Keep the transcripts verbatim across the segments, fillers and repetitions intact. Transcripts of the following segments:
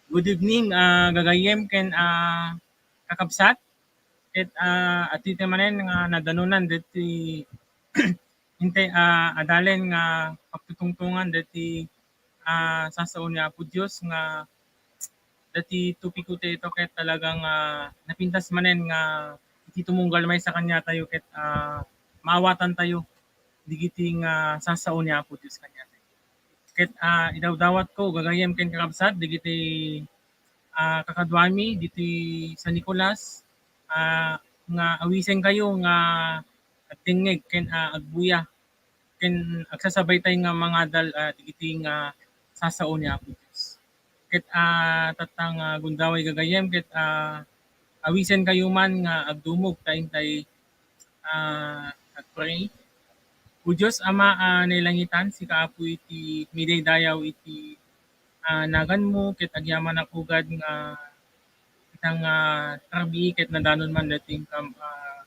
Good evening, ah, gagayyem ken, ah, kakabsat. Ket, ah, adtoy manen nga nadanonan ditoy intay, ah, adalen nga pagtutungtongan ditoy, ah, sasao ni Apo Dios nga ditoy topiko ti ito ket talagang, ah, napintas manen nga iti tumunggal maysa kaniatayo ket, ah, maawatantayo digiti nga sasao ni Apo Dios kaniatayo. Ket, ah, idawdawatko gagayyem ken kakabsat digiti, ah, kakaduami ditoy San Nicolas, ah, nga awisenkayo nga agtengngeg ken, ah, agbuya ken agsasabaytay nga mangadal, ah, digiti nga sasao ni Apo Dios. Ket, ah, tatta nga gundaway gagayyem ket, ah, awisenkayo man nga agdumog ta intay, ah, agpray. O Dios Ama a nailangitan, sika Apo iti midaydayaw iti, ah, naganmo ket agyamanak ugad nga ita nga rabii ket nadanon man daytoy kam-, ah,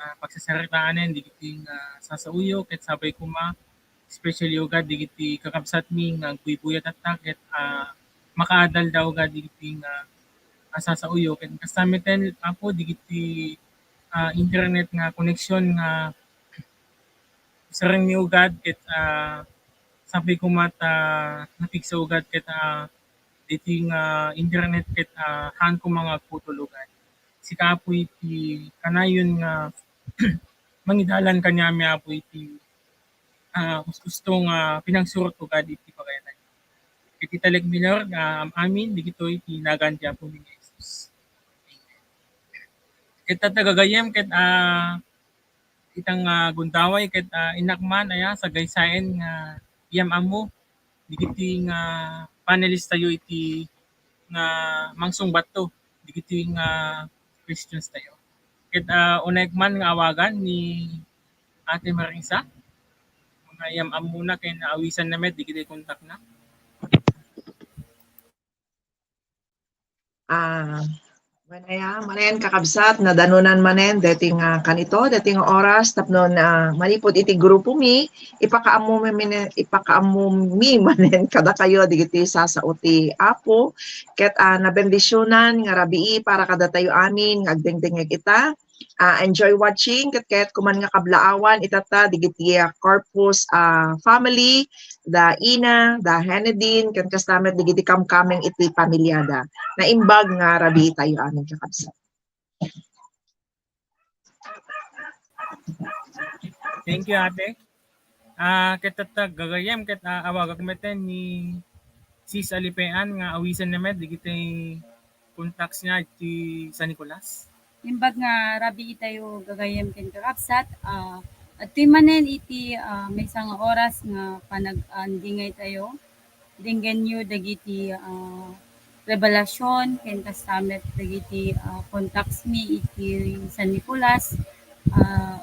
ah, pagsasaritaanen digiti nga sasaoyo ket sabay koma, especially ugad digiti kakabsatmi nga agbuybuya tatta ket, ah, makaadal da ugad digiti nga, ah, sasaoyo ket kasta metten, Apo, digiti, ah, internet nga connection nga usarengmi ugad ket, ah, sabay koma ta napigsa ugad ket, ah, ditoy nga internet ket, ah, haan koma nga agputol ugad. Sika, Apo, iti kanayon nga mangidalan kaniami, Apo, iti, ah, us-, usto nga pinangsurot ugad iti pagayatan. Ket ita lekmi, Lord, ah, am-amin dagitoy iti nagan ti Apomi nga Jesus. Amen. Ket tatta gagayyem ket, ah, ita nga gundaway ket, ah, innak man aya sagaysayen nga iyam-ammo dagiti nga panelist tayo iti nga mangsungbatto dagiti nga questions tayo. Ket, ah, unayak man nga awagan ni Ate Marisa, nga iyam-ammona ken naawisanna met dagiti kontakna. Ah, manaya, manen kakabsat, nadanunan manen, deti nga kanito, deti nga oras, tapno na, manipud iti grupo mi, ipakaammo mi, ipakaammo mi manen kadakayo, digiti sasao ti Apo, ket, ah, nabendisionan nga rabii para kadatayo amin nga agdengdengngeg ita. Ah, enjoy watching, ket, ket kuman nga kablaawan, itatta, digiti, ah, Corpus, ah, family, da Ina, da Henedin, ken kasta met digiti kamkameng iti pamiliada. Naimbag nga rabii tayo amin, kakabsat. Thank you, ate. Ah, ket tatta gagayyem, ket, ah, awagak metten ni Sis Alipean nga awisenna met digiti contacts niya iti San Nicolas. Imbag nga rabii tayo gagayyem ken kakabsat, ah, adtoy manen iti, ah, maysa nga oras nga panag-, ah, dingay tayo. Denggenyo dagiti, ah, revelasyon ken kasta met dagiti, ah, contacts mi iti San Nicolas. Ah,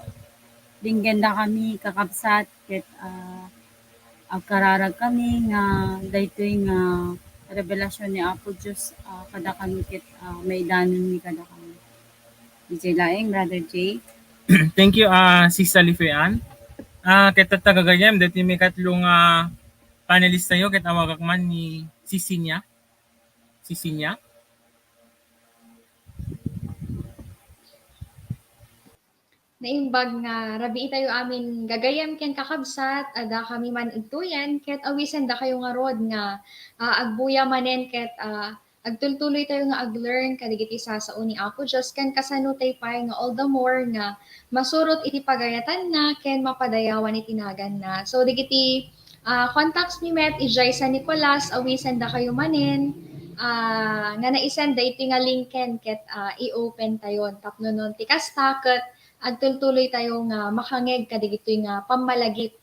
denggenda kami, kakabsat, ket, ah, agkararag kami nga daytoy nga revelasyon ni Apo Dios, ah, kadakami ket, ah, maidanonmi kadakami. Idiay laeng, Brother Jay. Thank you, ah, Sis Alife Ann. Ah, ket tatta gagayyem, deti maikatlo nga panelist tayo, ket awagak man ni Sis Sinya. Sis Sinya. Naimbag nga rabii tayo amin gagayyem ken kakabsat, adda kami man igtuyen, ket awisen dakayo ngarud nga, ah, agbuya manen ket, ah, agtultuloy tayo nga ag-learn kadagiti sasao ni Apo Dios, ken kasano tay pay nga all the more nga masurot iti pagayatanna ken mapadayawan iti naganna. So, dagiti, ah, contacts mi met idiay San Nicolas, awisen dakayo manen, ah, nga naisend daytoy nga linken ket, ah, i-open tayon tapno no ti kasta ket agtultuloy tayo nga makangeg kadagitoy nga pammalagip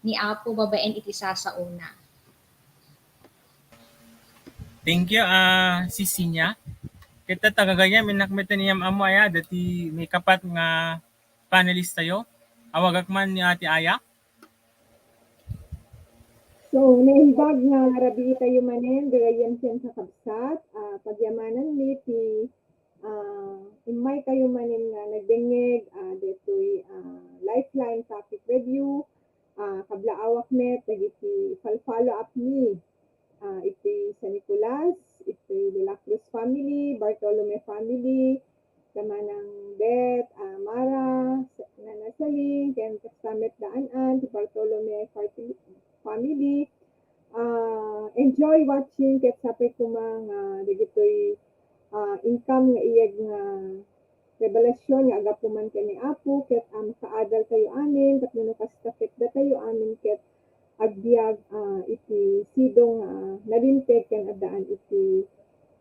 ni Apo babaen iti sasaona. Thank you, ah, Sis Sinya. Ket tatta gagayyem, innak met iyam-ammo aya, dati maikapat nga panelist tayo. Awagak man ni Ate Aya. So, naimbag nga rabii tayo manen, gagayyem ken kakabsat, ah, pagyamanan mi ti, ah, immay kayo manen nga nagdengngeg, ah, detoy, ah, Lifeline Topic Review, ah, kablaawak met dagiti fal-, follow up mi, ah, iti San Nicolas, iti De La Cruz family, Bartolome family, da Manang Beth, ah, Mara, Nana Celine, ken kastammet da An-an, ti Bartolome parti-, family. Ah, enjoy watching ket sapay koma nga dagitoy, ah, income nga iyeg nga revelasyon nga agapu man ken ni Apo, ket, ah, makaadal tayo amin, tapno no kasta ket datayo amin ket agbiag, ah, iti sidong nga, ah, nalinteg ken addaan iti,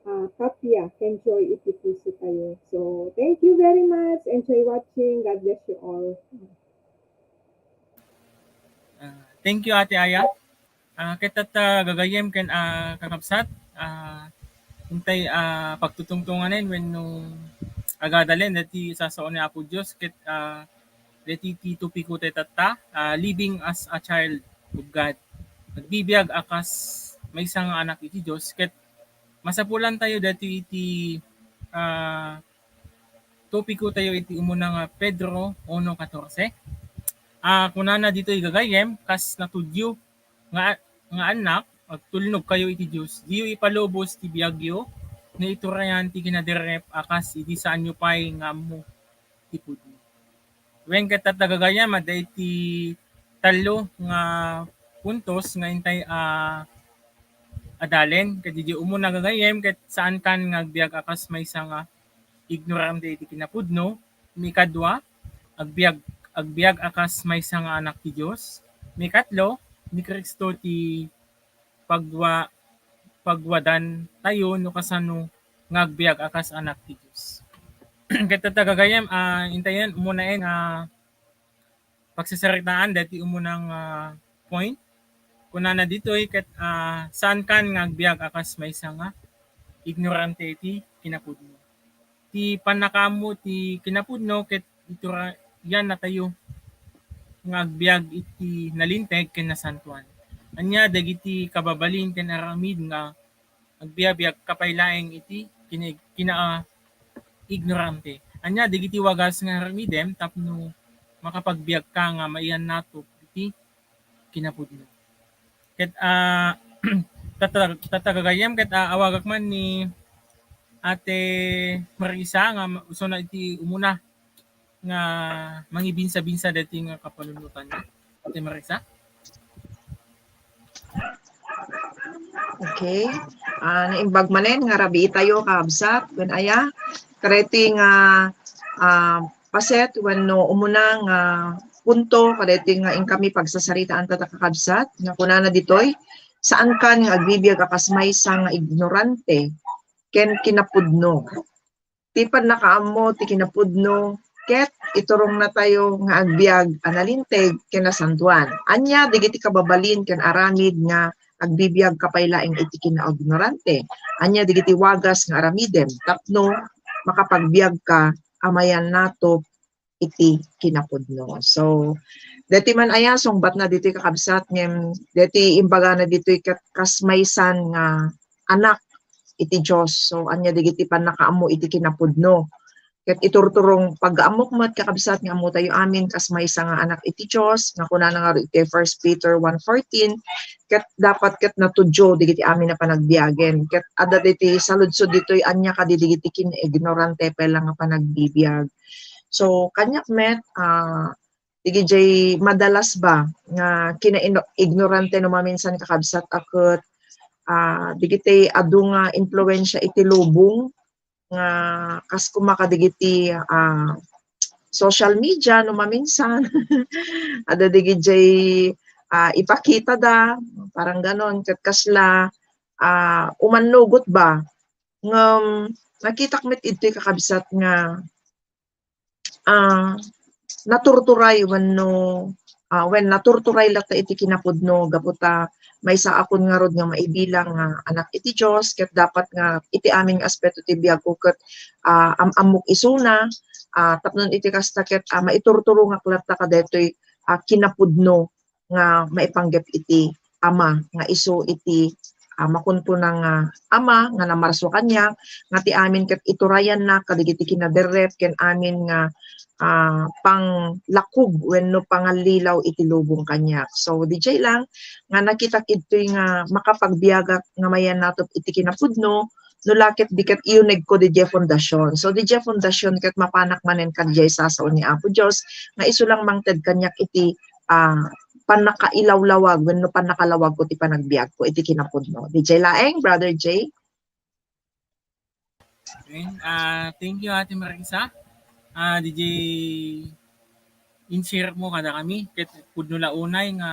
ah, kappia ken joy iti puso tayo. So, thank you very much. Enjoy watching. God bless you all. Ah, thank you, Ate Aya. Ah, ket tatta gagayyem ken, ah, kakabsat, ah, intay, ah, pagtutungtunganen wenno agadalen dati sasao ni Apo Dios ket, ah, dati ti topiko tayo tatta, ah, living as a child of God. Agbibiag a kas maysa nga anak iti Dios ket masapulan tayo dati iti, ah, topiko tayo iti umuna nga Pedro uno catorce. Ah, kunana ditoy gagayyem, kas natudyo nga, nga annak, agtulnog kayo iti Dios. Diyo ipalubos ti biagyo, nga iturayan ti kinaderrep a kas idi saanyo pay nga ammo ti pudno. Wen ket tatta gagayyem, adda iti tallo nga puntos nga intay, ah, adalen. Ket idi umuna gagayyem, ket saankan nga agbiag a kas maysa nga ignorante iti kinapudno. Mikadua, agbiag, agbiag a kas maysa nga anak ti Dios. Mikatlo, ni Cristo ti pagwa-, pagwadan tayo no kasano nga agbiag a kas anak ti Dios. Ket tatta gagayyem, ah, intayen, umunaen, ah, pagsasaritaan dati umunang, ah, point. Kunana ditoy ket, ah, saankan nga agbiag a kas maysa nga ignorante iti kinapudno. Ti pannakaammo ti kinapudno ket iturayan natayo nga agbiag iti nalinteg ken nasantoan. Ania dagiti kababalin ken aramid nga agbiabiag ka pay laeng iti kina-, kina-, ignorante? Ania dagiti wagas nga aramidem tapno makapagbiagka nga maiyannatop iti kinapudno? Ket, ah, tatta-, tatta gagayyem ket, ah, awagak man ni Ate Marisa nga ma-, usona iti umuna nga mangibinsabinsa daytoy nga kapanunotan. Ate Marisa? Okay. Ah, naimbag manen nga rabii tayo, kabsat, ken aya, kadaytoy nga, ah, paset wenno umuna nga punto, kadaytoy nga inkami pagsasaritaan tatta, kakabsat, nga kunana ditoy, saankan nga agbibiag a kas maysa nga ignorante ken kinapudno. Ti pannakaammo ti kinapudno ket iturong natayo nga agbiag a nalinteg ken nasantoan. Ania dagiti kababalin ken aramid nga agbibiag ka pay laeng iti kinaignorante? Ania dagiti wagas nga aramidem tapno makapagbiagka a mayannatop iti kinapudno? So, daytoy man aya sungbatna ditoy, kakabsat, ngem daytoy imbagana ditoy ket kas maysan nga anak iti Dios. So, ania dagiti pannakaammo iti kinapudno? Ket iturturong pagaammok met, kakabsat, nga ammotayo amin kas maysa nga anak iti Dios, nga kunana ngarud iti First Peter one fourteen, ket dapat ket natudyo dagiti amin a panagbiagen. Ket adda dagiti saludsod ditoy, ania kadi dagiti kinaignorante pay la nga panagbibiag? So, kaniak met, ah, dagiti madalas ba nga kinaignorante no maminsan, kakabsat, a ket, ah, dagiti adu nga impluensia iti lubong nga kas koma kadagiti, ah, social media no maminsan. Adda dagiti, ah, ipakitada, parang ganon, ket kasla, ah, umannugot ba. Ngem nakitak met idtoy, kakabsat, nga ah, naturturay wenno, ah, wen naturturay latta iti kinapudno gapu ta maysaakon ngarud nga maibilang nga anak iti Dios, ket dapat nga iti amin nga aspeto ti biagko ket, ah, am-ammok isuna, ah, tapno iti kasta ket, ah, maiturturongak latta kadaytoy, ah, kinapudno nga maipanggep iti Ama nga isu iti, ah, makunkunang, ah, Ama nga namarsua kaniak, nga ti amin ket iturayanna kadagiti kinaderrep ken amin nga, ah, panglakub wenno pangallilaw iti lubong kaniak. So, didiay lang nga nakitak idtoy nga makapagbiagak nga mayannatop iti kinapudno, No la ket di ket iyunegko didiay fondasion. So, didiay fondasion ket mapanak manen kadiay sasao ni Apo Dios nga isu lang mangted kaniak iti, ah, pannakailawlawag wenno pannakalawagko ti panagbiagko iti kinapudno. Didiay laeng, Brother Jay? Okay. Ah, thank you, Ate Marisa. Ah, didiay in-share mo kadakami, ket pudno la unay nga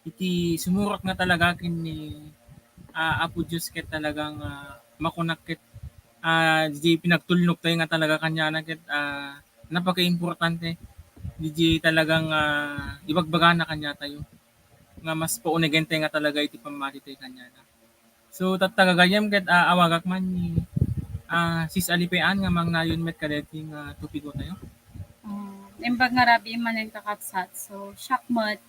iti sumurot nga talaga ken ni, ah, Apo Dios ket talagang, ah, makunak ket, ah, didiay pinagtulnogtayo nga talaga kaniana ket, ah, napakaimportante. Didiay talagang, ah, ibagbagana kaniatayo nga mas paunegentayo nga talaga iti pammatitayo kaniana. So, tatta gagayyem ket, ah, awagak man ni, ah, Sis Alipean nga mangnayon met kadaytoy nga topikotayo. Ah, naimbag nga rabii manen, kakabsat. So, siak met,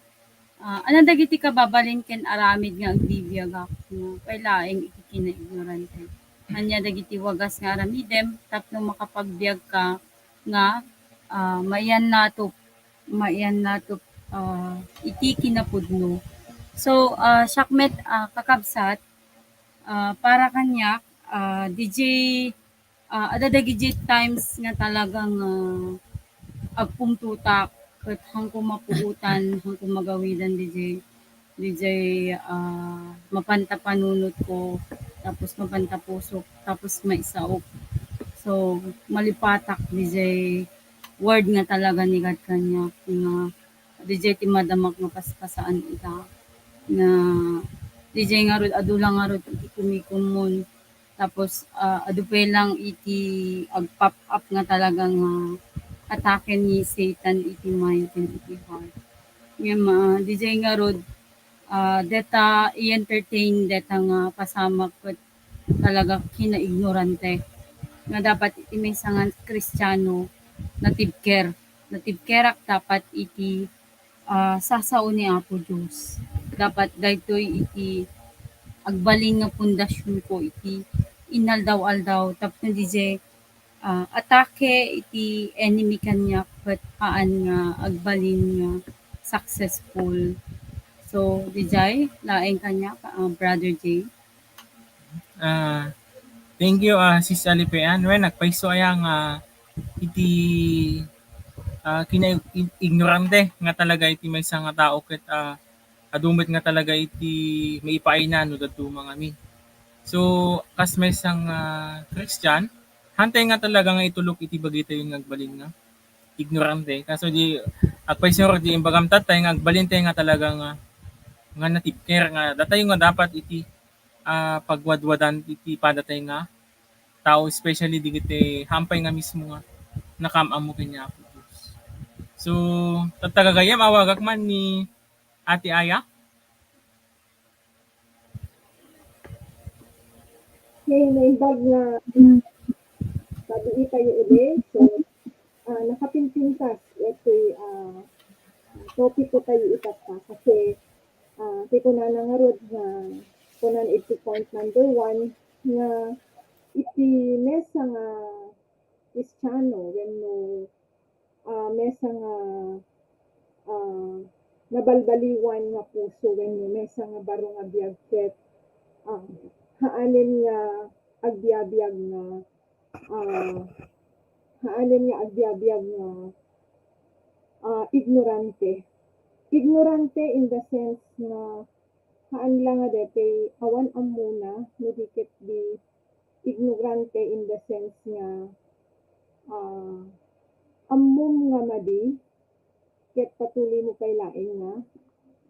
ah, adda dagiti kababalin ken aramid nga agbibiagak nga pay laeng iti kinaignorante. Ania dagiti wagas nga aramidem tapno makapagbiagka nga, ah, mayan natop, mayan natop, ah, iti kinapudno. So, ah, siak met, ah, kakabsat, ah, para kaniak, ah, didiay, ah, adda dagiti times nga talagang, ah, agpungtotak ket haanko mapuotan, haanko magawidan didiay, didiay, ah, mapanta panunotko, tapos mapanta pusok, tapos maisaok. So, malipatak didiay word nga talaga ni God kaniak nga didiay ti madamak nga paspasaan ita. Nga didiay ngarud, adu lang ngarud iti kumikummon. Tapos, ah, adu pay lang iti agpop up nga talaga nga atake ni Satan iti mind ken iti heart. Ngem, ah, didiay ngarud, ah, deta i-entertain deta nga pasamak ket talaga kinaignorante nga dapat iti maysa nga Kristiano natibker. Natibkerak dapat iti, ah, sasao ni Apo Dios. Dapat daytoy iti agbalin nga pundasionko iti inaldaw-aldaw tapno didiay, ah, atake iti enemy kaniak ket haan nga agbalin nga successful. So, didiay laeng kaniak, ah, Brother Jay. Ah, thank you, ah, Sis Alipean. Wen, agpayso aya nga iti, ah, kina-, ig-, ignorante nga talaga iti maysa nga tao ket, ah, adu met nga talaga iti maipaayna no dadduma ngamin. So, kas maysa nga Christian, haantay nga talaga nga itulok iti bagitayo nga agbalin nga ignorante. Kaso di, agpayso di imbagam tattay nga agbalintay nga talaga nga, nga natibker nga datayo nga dapat iti, ah, pagwadwadan iti padatay nga tao, especially digiti hampay nga mismo nga nakaam-ammo ken ni Apo Dios. So, tatta gagayyem, awagak man ni Ate Aya. Okay, naimbag nga sabi itayo uli. So, ah, nakapimpintas itoy, ah, topiko tayo itatta kasi, ah, ti kunana ngarud nga kunan iti point number one nga iti maysa nga Kristiano wenno, ah, maysa nga, ah, nabalbaliwan nga puso wenno maysa nga baro nga biag ket, ah, haanen nga agbiabiag nga, ah, haanen nga agbiabiag nga, ah, ignorante. Ignorante in the sense nga haan la nga daytoy awan ammona no di ket di ignorante in the sense nga, ah, ammom nga madi ket patuloy mo pay laeng nga,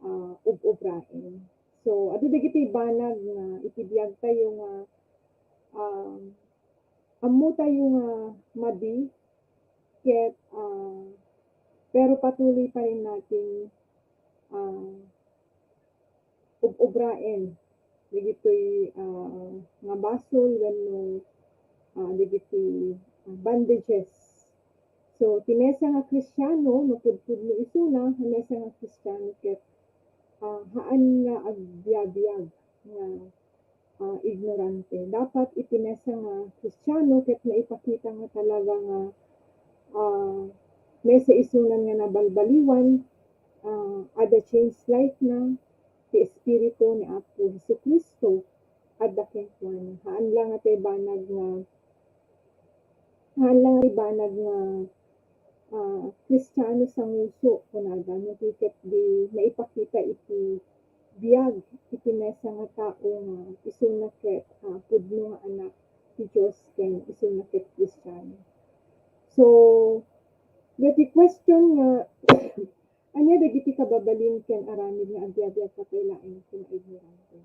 ah, ub-ubraen. So, adu dagiti banag nga iti biag tayo nga, ah, ammo tayo nga madi ket, ah, pero patuloy pa rin natin, ah, ub-ubraen dagitoy, ah, nga basol wenno, ah, dagiti, ah, bondages. So, ti maysa nga Kristiano, no pudpudno isuna nga maysa nga Kristiano ket, ah, haan nga agbiabiag nga, ah, ignorante. Dapat iti maysa nga Kristiano ket maipakita nga talaga nga, ah, maysa isunan nga nabalbaliwan, ah, adda change life na ti Espiritu ni Apo Jesu-Cristo. adda kenkuana. Haan la nga tay banag nga, haan la nga tay banag nga, ah, Kristiano sanguso, kunada, no di ket di maipakita iti biag iti maysa nga tao nga isuna ket, ah, pudno nga anak ti Dios ken isuna ket Kristiano. So, dagiti question nga, ania dagiti kababalin ken aramid nga agbiagbiagka pay laeng ti maignorante?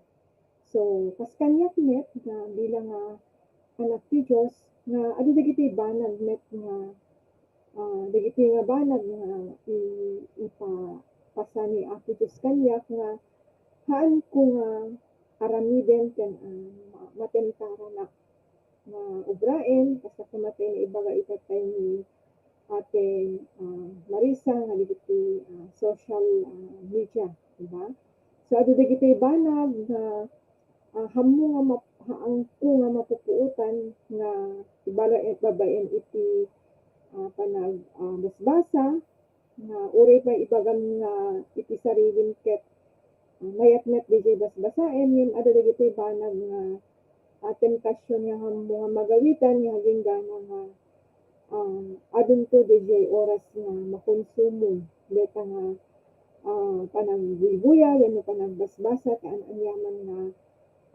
So, kas kaniak met nga bilang nga anak ti Dios, nga adu dagiti banag met nga, ah, dagiti nga banag nga i-, ipapasa ni Apo Dios kaniak nga haanko nga aramiden ken, ah, ma-, matentaranak nga obraen, kasta koma ti naibaga itattay ni Ate, ah, Marisa nga dagiti, ah, social, ah, media, di ba? So, adu dagiti banag nga, ah, hammo nga map-, haanko nga mapupuotan nga ibala-, babaen iti, ah, panag-, ah, basbasa, nga uray pay ibagam nga iti sarilim ket, ah, mayat met diay basbasaen, ngem adda dagiti banag nga, ah, temptasion nga hammo nga magawitan nga aginggana nga, ah, adunto diay oras nga makonsumo dayta nga, ah, panagbuybuyag wenno panagbasbasa ti an-aniaman nga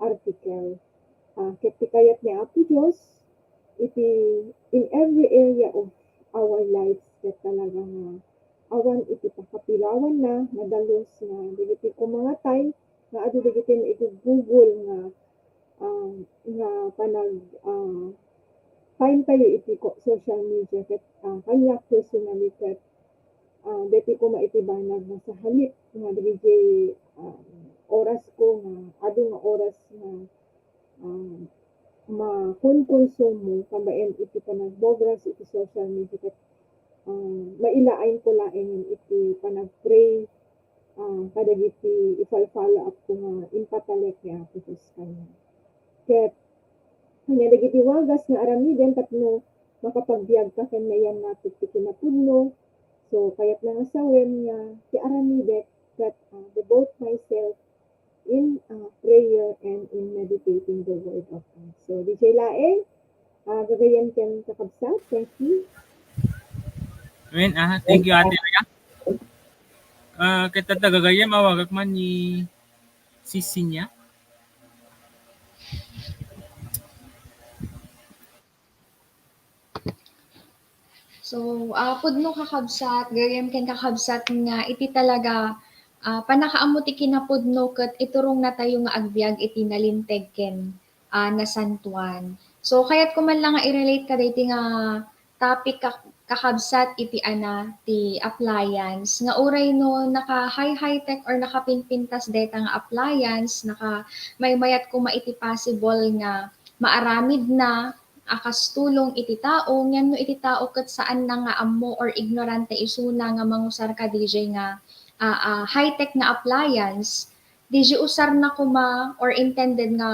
article. Ah, ket ti kayat ni Apo Dios iti in every area of our lives ket talaga nga awan iti pakapilawanna, nadalus nga dagiti kumangatay nga adu dagiti maigugugol nga, ah, nga panag, ah, time tayo iti ko-, social media ket, ah, kaniak personally ket, ah, daytoy koma iti banag nga sa halip nga dagiti, ah, orasko nga adu nga oras nga ah, makonkonsumo babaen iti panagbuybuyag iti social media ket, ah, mailaenko laeng iti panagpray, ah, kadagiti i-follow up ko nga impatalek ni Apo Dios kaniak. Ket, ania dagiti wagas nga aramiden tapno makapagbiagka ken mayannatek ti kinapudno? So, kayatna nga sawen nga ti aramidek ket, ah, devote myself in, uh, prayer and in meditating the Word of God. So, diay laeng, uh, gagayyem ken kakabsat. Thank you. Amen. Ah, thank you, Ate Maria. Ah, ket adda gagayyem, awagak man ni Sisinya. So, ah, pudno kakabsat, gayyem ken kakabsat nga iti talaga, ah, pannakaammo ti kinapudno ket iturong natayo nga agbiag iti nalinteg ken, ah, nasantoan. So, kayatko man la nga i-relate kadaytoy nga topic kak-, kakabsat iti ana ti appliance nga uray no naka-high-high tech or nakapinpintas dayta nga appliance, naka-, maymayat koma iti possible nga maaramidna a kas tulong iti tao, ngem no iti tao ket saanna nga ammo or ignorante isuna nga mangusar kadiay nga, ah, ah, high-tech nga appliance, diay usarna koma or intended nga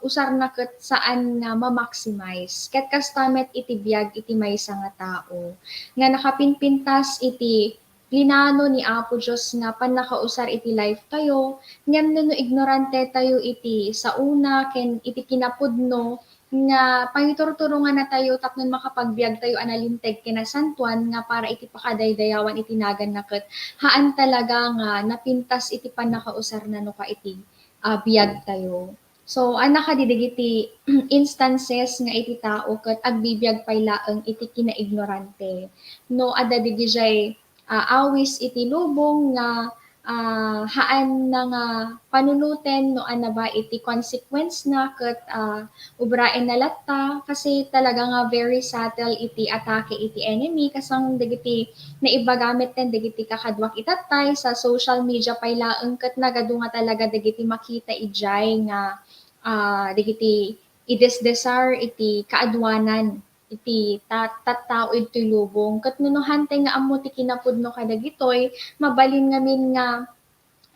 usarna ket saan nga ma-maximize. Ket kasta met iti biag iti maysa nga tao nga nakapinpintas iti plinano ni Apo Dios nga pannakausar iti life tayo, ngem no, no ignorante tayo iti saona ken iti kinapudno nga pangiturturongannatayo tapno makapagbiagtayo a nalinteg ken nasantoan nga para iti pakadaydayawan iti naganna ket haan talaga nga napintas iti pannakausarna no ka iti, ah, biagtayo. So, annak kadi dagiti instances nga iti tao ket agbibiag pay laeng iti kinaignorante. No adda diay, ah, awis iti lubong nga, ah, haanna nga panunoten no anna ba iti consequence na ket, ah, ubraenna latta kasi talaga nga very subtle iti atake iti enemy, kasano dagiti naibaga met ken dagiti kakaduak itattay sa social media pay laeng ket nagadu nga talaga dagiti makita idiay nga, ah, dagiti idesdesar iti kaaduanan iti ta-, tattao iti lubong. Ket no, no hantay nga ammo ti kinapudno kadagitoy, mabalin ngamin nga,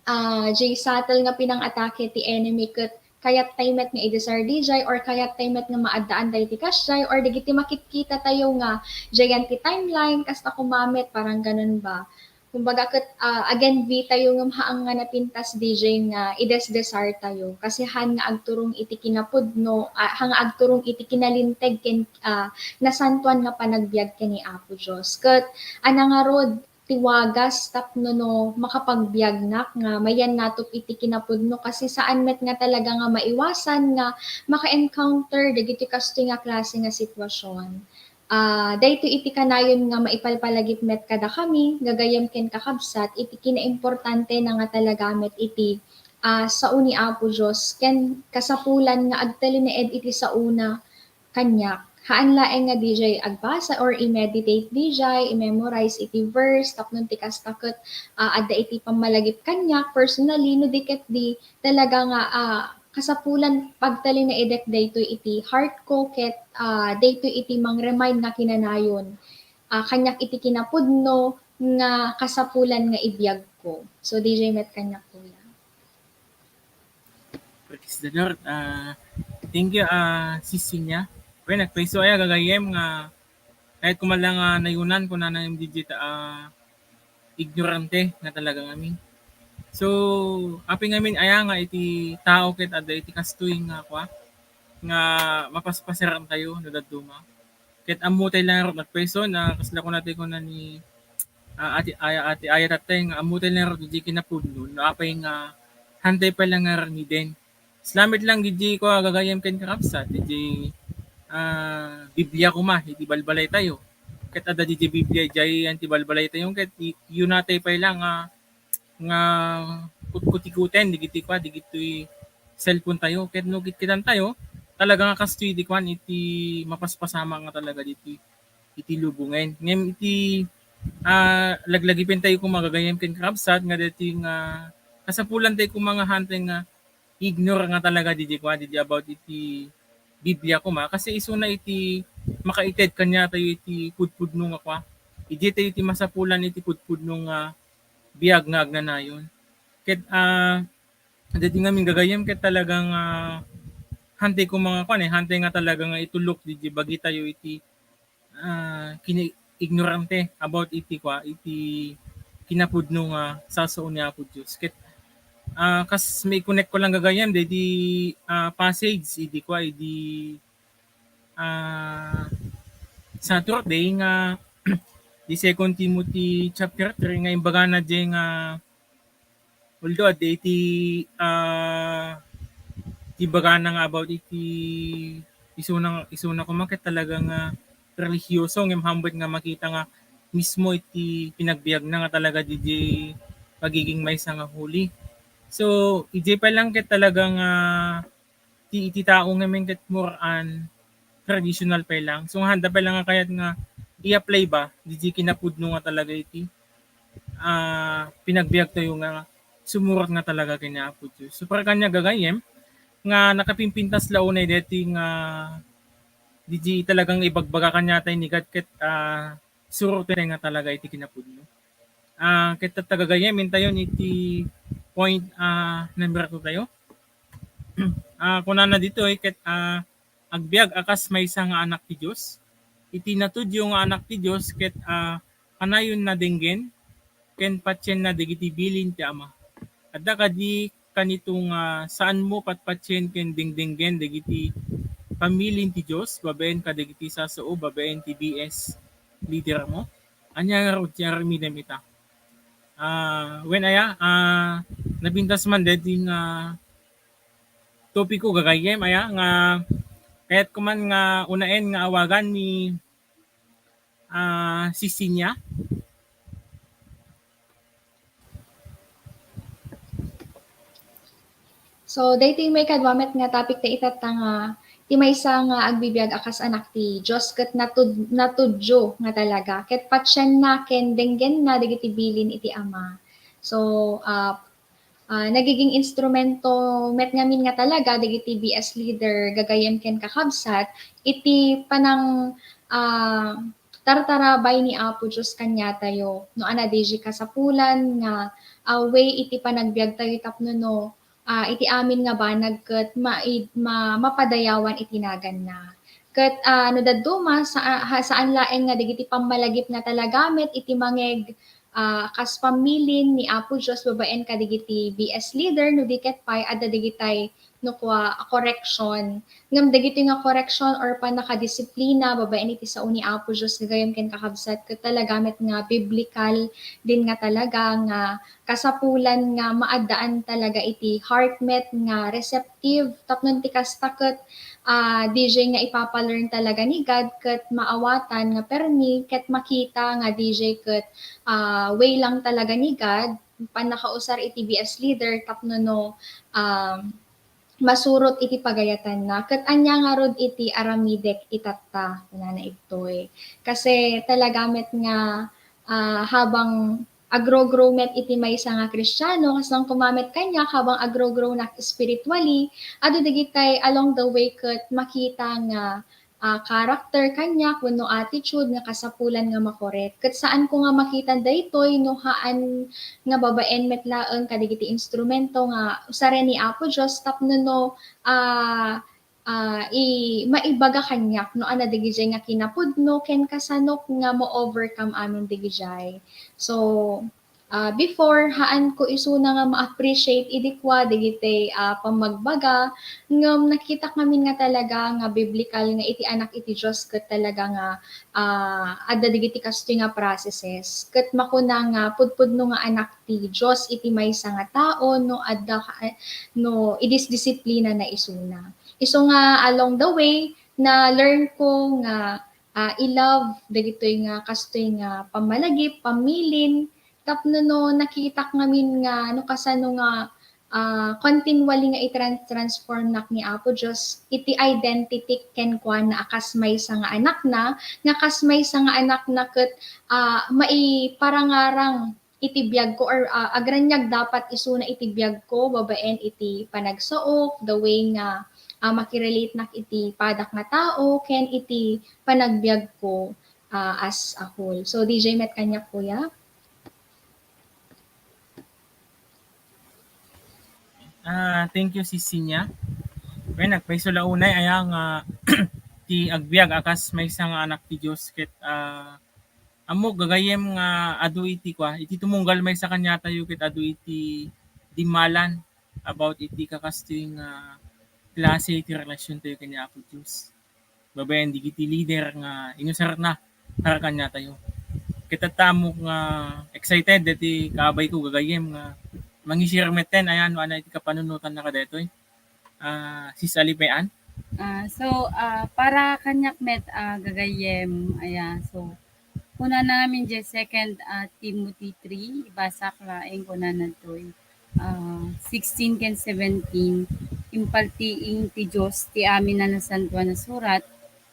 ah, diay subtle nga pinangatake ti enemy ket kayat tayo met nga idesar diay or kayat tayo met nga maaddaan dagiti kasdiay or dagiti makitkita tayo nga diayan ti timeline, kasta koma met, parang ganun ba? Kumbaga ket, ah, agenvitayo ngem haan nga napintas D J nga idesdesaartayo. Kasi haan nga agturong iti kinapudno, ah, haan nga agturong iti kinalinteg ken, ah, nasantoan nga panagbiag ken ni Apo Dios. Ket ania ngarud ti wagas tapno no makapagbiagnak nga mayan natop iti kinapudno, kasi saan met nga talaga nga maiwasan nga maka-encounter dagiti kastoy nga klase nga sitwasyon. Ah, daytoy iti kanayon nga maipalpalagip met kadakami, gagayyem ken kakabsat, iti kinaimportantena nga talaga met iti, ah, sao ni Apo Dios ken kasapulan nga agtalinaed iti saona kaniak. Haan laeng nga D J agbasa or i-meditate D J, i-memorize iti verse, tapno ti kasta ket, ah, adda iti pammalagip kaniak personally, no di ket di talaga nga, ah, kasapulan pagtalinaedek daytoy iti heart ko ket, ah, daytoy iti mang-remind nga kinanayon, ah, kaniak iti kinapudno nga kasapulan nga ibiag ko. So, D J met kaniak, kuya. Praise the Lord. Ah, thank you, ah, Sis Sinya. Well, nagpayso aya gagayyem nga kahit kuman lang, ah, nayunan ko na ng D J ta, ah, ignorante nga talaga ngamin. So, apay ngamin aya nga iti tao ket adda iti kastoy nga kua, nga mapaspasaran tayo no dadduma. Ket ammotay lang ngarud, nagpayso na kasla kunatay kuna ni, ah, Ate Aya, Ate Aya tattay nga ammotay lang ngarud iti kinapudno no apay nga hantay pay lang nga ramiden. Salamat lang iti kua gagayyem ken kakabsat, iti, ah, Biblia koma, iti balbalay tayo. Ket adda iti Biblia, idiay yan ti balbalay tayo, ket i-, yunatay pay lang nga, nga kutkutikuten, digiti kua, digitoy cellphone tayo. Ket no kitkitan tayo, talaga nga kastoy iti kuan, iti mapaspasamak nga talaga ditoy, iti lubongen. Ngem iti, ah, laglagipen tayo koma gagayyem ken kakabsat, nga daytoy nga kasapulan tayo koma nga hantay nga ignore nga talaga didi kua, didi about iti Biblia koma, kasi isuna iti makaited kaniatayo iti pudpudno nga kua. Idi tayo iti masapulan iti pudpudno nga biag nga agnanayon. Ket, ah, daydi ngamin gagayyem ket talaga nga, ah, hantay koma nga kuan, eh, hantay nga talaga nga itulok didi bagitayo iti ah, kini-, ignorante about iti kua, iti kinapudno nga sasao ni Apo Dios. Ket, ah, kas mai-connect ko lang gagayyem, daydi, ah, passage, idi kua, idi, ah, Saturday nga, di Second Timothy chapter three nga imbagana diay nga, although adda iti, ah, iti bagana nga about iti isuna, isuna koma ket talaga nga religioso, ngem hambet nga makita nga mismo iti pinagbiagna nga talaga didi pagiging maysa nga huli. So, idiay pay lang ket talaga nga ti, iti tao ngamin ket more on traditional pay lang. So, nga handa pay lang nga kayat nga i-apply ba, didi kinapudno nga talaga iti, ah, pinagbiag tayo nga sumurot nga talaga ken ni Apo Dios. So, para kaniak gagayyem, nga nakapimpintas la unay deti nga didi talagang ibagbaga kaniatay ni God ket, ah, suroten nga talaga iti kinapudno. Ah, ket tatta gagayyem, intayon iti point, ah, number two tayo. Ah, kunana ditoy ket, ah, agbiag a kas maysa nga anak ti Dios. Iti natudyo nga anak ti Dios ket, ah, kanayonna denggen ken patienna dagiti bilin ti Ama. Adda kadi kanito nga saanmo patpatien ken dengdenggen dagiti pamilin ti Dios babaen kadagiti sasao babaen ti B S leader mo? Ania ngarud ti aramidem ita? Ah, wen aya, ah, napintas man daydi nga topiko gagayyem aya nga kayat ko man nga unaen nga awagan ni, ah, Sisinya. So, daytoy maikadua met nga topic ta itatta nga ti maysa nga agbibiag a kas anak ti Dios ket natud-, natudyo nga talaga ket patienna ken denggenna dagiti bilin iti Ama. So, ah, ah, nagiging instrumento met ngamin nga talaga dagiti B S leader, gagayyem ken kakabsat, iti panang, ah, tartarabay ni Apo Dios kaniatayo. No, ania daydiay kasapulan nga, ah, way iti panagbiagtayo tapno no, ah, iti amin nga banag ket ma-, ma-, mapadayawan iti naganna. Ket, ah, no dadduma, sa-, ha-, saan laeng nga dagiti pammalagip nga talaga met iti mangeg-, ah, kas pamilin ni Apo Dios babaen kadagiti B S leader, no di ket pay, adda dagitay no kua a correction. Ngem dagitoy nga correction or pannakadisiplina babaen iti sao ni Apo Dios gagayem ken kakabsat, ket talaga met nga biblical din nga talaga nga kasapulan nga maaddaan talaga iti heart met nga receptive tapno ti kasta ket, ah, D J nga ipapa-learn talaga ni God ket maawatan nga permi ket makita nga D J ket, ah, way lang talaga ni God, pannakausar iti B S leader tapno no, um, masurot iti pagayatanna. Ket ania ngarud iti aramidek itatta, kunana igtoy. Kasi talaga met nga, ah, habang agro-grow met iti maysa nga Kristiano, kasano koma met kaniak, habang agro-grow nak spiritually, adu dagitay along the way ket makita nga, ah, character kaniak wenno attitude nga kasapulan nga makorek. Ket saanko nga makita daytoy no haan nga babaen met laeng kadagiti instrumento nga usaren ni Apo Dios tapno no, ah, ah, i-, maibaga kaniak no ania dagijay nga kinapudno ken kasanok nga ma-overcome amin dagijay. So, ah, before, haanko isuna nga ma-appreciate idi kua dagiti, ah, pammagbaga, ngem nakitak ngamin nga talaga nga biblical nga iti anak iti Dios ket talaga nga, ah, adda dagiti kastoy nga processes. Ket makuna nga pudpudno nga anak ti Dios iti maysa nga tao no adda ka, no idisdisiplinana isuna. Isu nga along the way, na-learn ko nga, ah, i-love dagitoy nga kastoy nga pammalagip, pammilin, tapno no nakitak ngamin nga no kasano nga, ah, continually nga i-tran-, transform nak ni Apo Dios iti identity kenkuana a kas maysa nga anakna, nga kas maysa nga anakna ket, ah, maiparangarang iti biag ko or, ah, agraniag dapat isuna iti biag ko babaen iti panagsaok, the way nga, ah, makirelate nak iti padak nga tao ken iti panagbiag ko, ah, as a whole. So, D J met kaniak, kuya. Ah, thank you, Sis Sinya. Wen, agpayso la unay, aya nga ti agbiag a kas maysa nga anak ti Dios ket, ah, ammok gagayyem nga adu iti kua, iti tumunggal maysa kaniatayo ket adu iti dimmalan about iti kakastoy nga klase iti relasiontayo ken ni Apo Dios. Babaen dagiti leader nga inusarna para kaniatayo. Ket adda ammok nga excited dagiti kaabayko gagayyem nga mangi-share metten, aya no ania iti kapanunotanna kadaytoy. Ah, Sis Alipean? Ah, so, ah, para kaniak met, ah, gagayyem, aya, so, kunana ngamin diay Second, ah, Timothy three, ibasak laeng, kunana ditoy, ah, sixteen ken seventeen, "Impaltiing ti Dios ti amin a nasantoan a surat,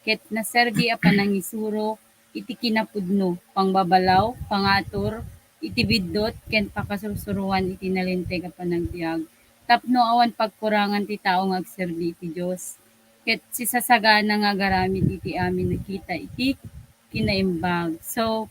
ket naserbi a panangisuro iti kinapudno, pangbabalaw, pangatur iti biddut, ken pakasursuroan iti nalinteg a panagbiag, tapno awan pagkurangan ti tao nga agserbi iti Dios, ket sisasagana nga agaramid iti amin a kita iti kinaimbag." So,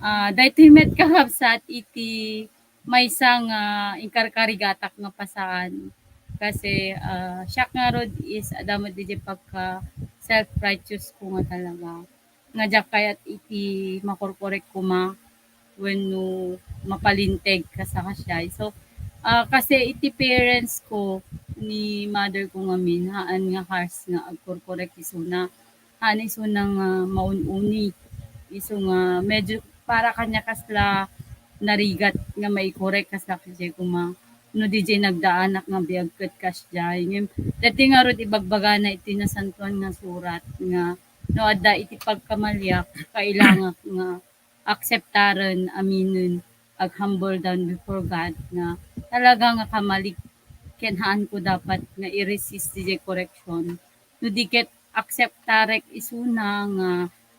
ah, daytoy met, kakabsat, iti maysa nga inkarkarigatak nga pasaan. Kasi, ah, siak ngarud is adda met diay pagka self-righteous ko nga talaga. Nga diak kayat iti makorkorek koma wenno mapalinteg kas a kasdiay. So, ah, kasi iti parents ko ni mother ko ngamin, haan nga harsh nga agkorkorek isuna. Haan isuna nga maun-uni. Isu nga medyo para kaniak kasla narigat nga maikorek, kasla kasdiay koma no diay nagdaanak nga biag ket kasdiay. Ngem, daytoy ngarud ibagbagana iti Nasantoan nga Surat nga no adda iti pagkamaliak, kailangak nga akseptaren, aminen, ag-humble down before God nga talaga nga kamalik ken haanko dapat nga i-resist diay correction. No di ket akseptarek isuna nga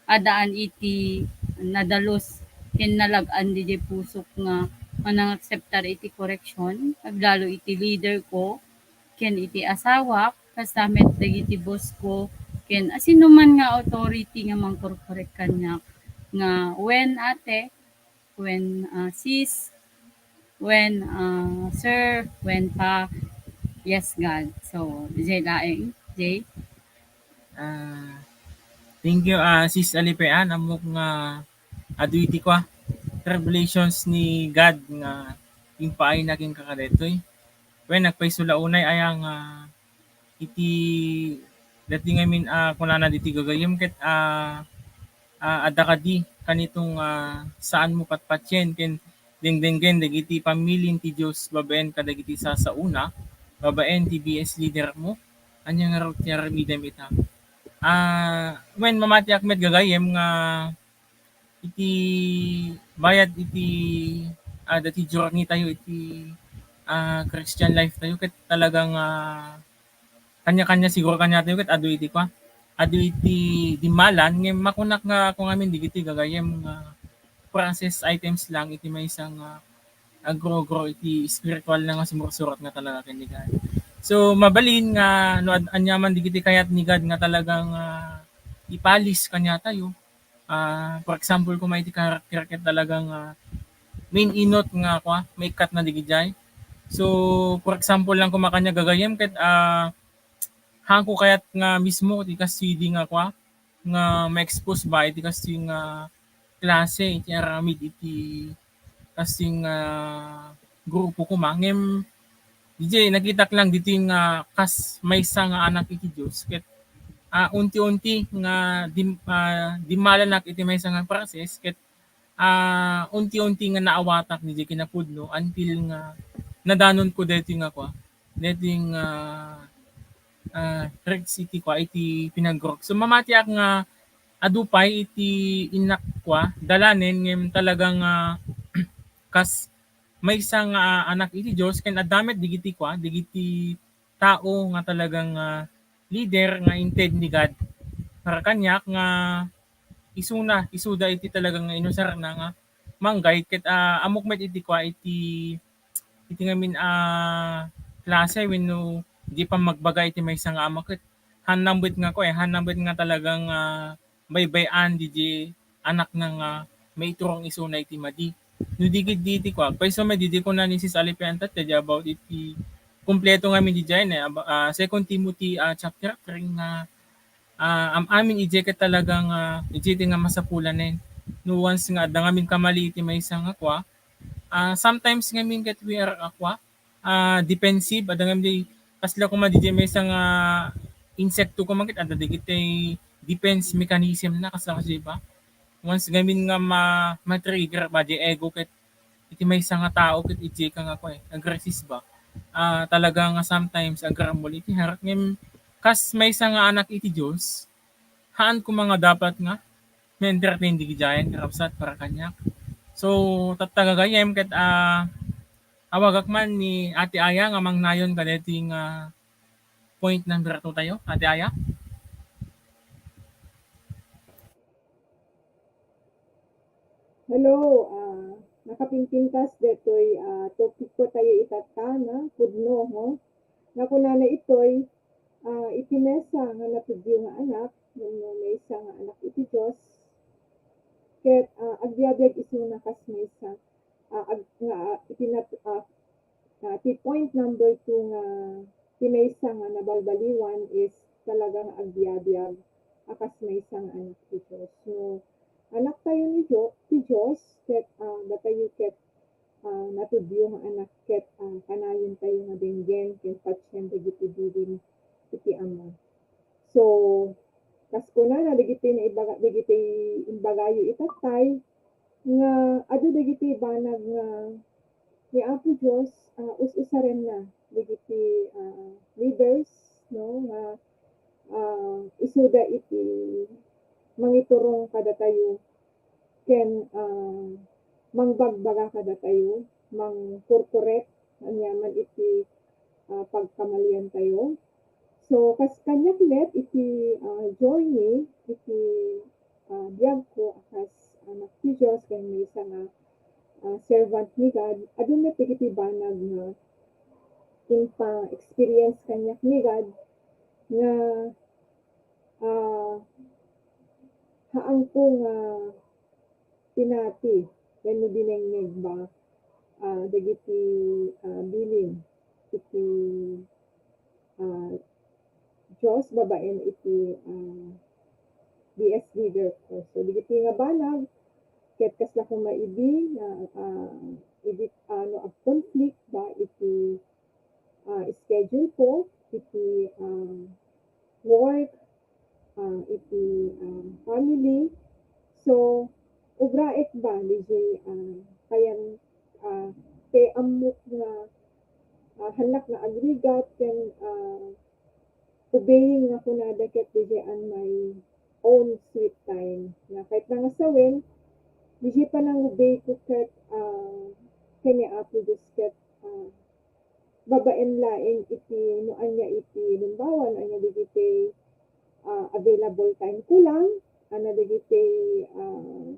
addaan iti nadalus ken nalag-an diay pusok nga manangakseptar iti correction, aglalo iti leader ko ken iti asawak, kasta met dagiti boss ko, ken asinoman nga authority nga mangkorkorek kaniak nga, "Wen, ate, wen, ah, sis, wen, ah, sir, wen pa, yes, God." So, diay laeng, Jay. Ah, thank you, ah, Sis Alipean. Ammok nga adu iti kua, revelations ni God nga impaayna kenka kadaytoy. Wen, agpayso la unay aya nga iti dati ngamin a kunana diti gagayyem ket, ah, ah, adda kadi kanitong, ah, saan mo patpatien ken dengdenggen dagiti pamilin ti Dios babaen kadagiti sasaona, babaen ti B S leader mo. Ania ngarud ti aramidem ita? Ah, wen, mamatiak met gagayyem nga iti bayad iti, ah, dati journey tayo iti, ah, Christian life tayo ket talagang, ah, kanya-kanya siguro kaniatayo ket adu iti kua, adu iti dimmalan ngem makunak nga ako ngamin dagiti gagayyem nga process items lang iti maysa nga agro-grow iti spiritual na nga sumursurot nga talaga ken ni God. So, mabalin nga no ad-, aniaman dagiti kayat ni God nga talagang, ah, ipalis kaniatayo, ah, for example, koma iti character ket talagang, ah, main inot nga kua, maikkat na digidiay. So, for example lang koma kaniak gagayyem ket, ah, haanko kayat nga mismo ti kas sidi nga kua, nga ma-expose ba iti kastoy nga klase iti aramid iti kastoy nga grupo koma. Ngem didiay nakitak lang ditoy nga kas maysa nga anak iti Dios ket, ah, unti-unti nga dim-, ah, dimmalanak iti maysa nga process ket, ah, unti-unti nga naawatak didiay kinapudno until nga nadanonko daytoy nga kua, daytoy nga, ah, reach iti kua, iti pinagrok. So, mamatiak nga adu pay iti innak kua, dalanen ngem talaga nga kas maysa nga anak iti Dios ken adda met dagiti kua, dagiti tao nga talagang, ah, leader nga inted ni God para kaniak nga isuna, isuda iti talagang inusarna nga mang-guide ket, ah, ammok met iti kua, iti, iti ngamin a klase wenno di pammagbaga iti maysa nga ama ket haanna met nga kua, eh, haanna met nga talagang, ah, baybay-an didiay anakna nga maiturong isuna iti madi. No di ketdi iti kua, payso met didiay kuna ni Sis Alipe Antat kadi about iti kompleto ngamin didiay ne, aba-, ah, Second Timothy, ah, chapter three nga, ah, am-amin idiay ket talaga nga, idiay ti nga masapulanen. No once nga adda ngamin kamali iti maysa nga kua, ah, sometimes ngamin ket we are a kua, ah, defensive, adda ngamin di, kasla koma didiay maysa nga insekto koma ket adda dagiti defense mechanism na, kasla kasi ba? Once ngamin nga ma-, ma-trigger ba di ego ket iti maysa nga tao ket idiay ka nga kua, eh, aggressive ba? Ah, talaga nga sometimes agramul iti heart ngem kas maysa nga anak iti Dios, haan koma nga dapat nga ma-entertain digidiayen nga kabsat para kaniak. So, tatta gagayyem ket, ah, awagak man ni Ate Aya nga mangnayon kadaytoy nga point number two tayo. Ate Aya? Hello, ah, nakapingpingkas daytoy, ah, topikko tayo itatta, no? Pudno, no? Nga kunana itoy, ah, iti maysa nga natudyo nga anak, wenno maysa nga anak iti Dios, ket, ah, agbiabiag isuna kas maysa, ah, ag-, nga, ah, iti nat-, ah, ah, ti point number two nga ti maysa nga nabalbaliwan is talaga nga agbiabiag a kas maysa nga anak ti Dios. No, anak tayo ni Dio-, ti Dios, ket, ah, datayo ket, ah, natudyo nga anak ket, ah, kanayon tayo nga denggen ken patien dagiti bilin iti Ama. So, kas kunana dagiti naibaga-, dagiti imbagayo itattay, nga adu dagiti banag nga ni Apo Dios, ah, us-usarenna dagiti, ah, leaders, no, nga, ah, isuda iti mangiturong kadatayo ken, ah, mangbagbaga kadatayo, mangkorkorek aniaman iti, ah, pagkamaliantayo. So, kas kaniak met iti, ah, journey iti, ah, biagko a kas anak ti Dios ken maysa nga, ah, servant ni God, adu met dagiti banag nga impa-experience kaniak ni God nga, ah, haanko nga pinati wenno binengngeg ba, ah, dagiti, ah, bilin iti, ah, Dios babaen iti, ah, B S leader ko. So, dagiti nga banag, ket kasla koma idi nga, ah, idi, ah, no ag-conflict ba iti, ah, schedule ko, iti, ah, work, ah, iti, ah, family. So, ubraek ba, D J, ah, kayan, ah, te ammok nga, ah, halak nga agrigat ken, ah, obeying nga kunada ket D J on my own sweet time. Nga ket nga sawen, D J panangobey ko ket, ah, ken ni Apo Dios ket, ah, babaen laeng iti no ania iti limbawa, no ania dagiti, ah, available time ko lang, ania dagiti, ah,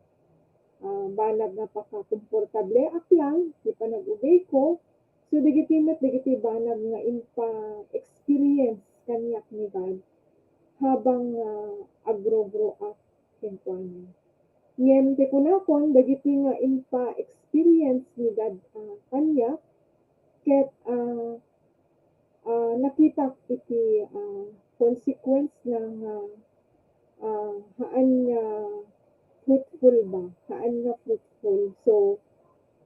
ah, banag nga pakakomportableak lang, ti panag-obey ko. So, dagiti met, dagiti banag nga impa-experience kaniak ni God habang, ah, agro-grow up kenkuana. Ngem ti kunakon, dagiti nga impa-experience ni God, ah, kaniak, ket, ah, ah, nakitak iti, ah, consequence na nga, ah, haan nga fruitful ba? Haan nga fruitful. So,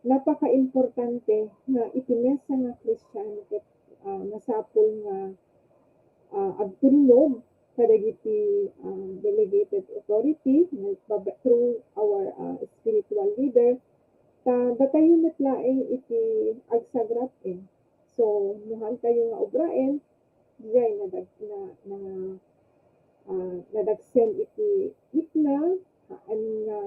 napakaimportante nga iti maysa nga Kristiano ket, ah, masapul nga, ah, agtulnog kadagiti, ah, delegated authority nga baba-, through our, ah, spiritual leader, ta datayo met laeng iti agsagrat, eh. So, no haantayo nga ubraen, diay nadag-, na, na, ah, nadagsen iti itna, haan nga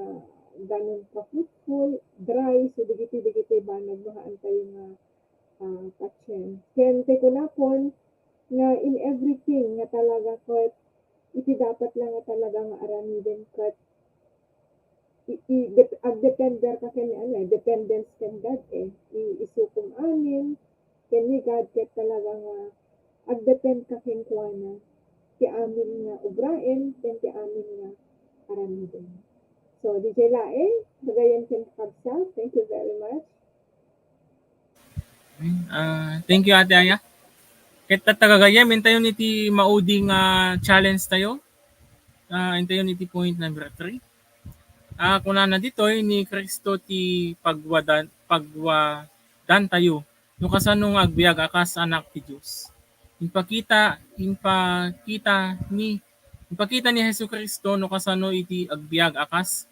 danum ka-fruitful, dry, so dagiti, dagiti banag no haantayo nga, ah, patien. Ken ti kunakon nga in everything nga talaga ket iti dapat lang nga talaga nga aramiden ket i, i, dep-, agdepender ka ken ni, ano, eh, dependence ken God, eh. I, isukom amin ken ni God ket talaga nga agdepend ka kenkuana ti amin nga ubraen ken ti amin nga aramiden. So, D J laeng, gagayyem ken kakabsat, thank you very much. Ah, thank you, Ate Aya. Ket tatta gagayyem, intayon iti maudi nga challenge tayo. Ah, intayon iti point number three. Ah, kunana ditoy, ni Cristo ti pagwadan, pagwadan tayo no kasano nga agbiag a kas anak ti Dios. Impakita, impakita ni, impakita ni Jesu-Cristo no kasano iti agbiag a kas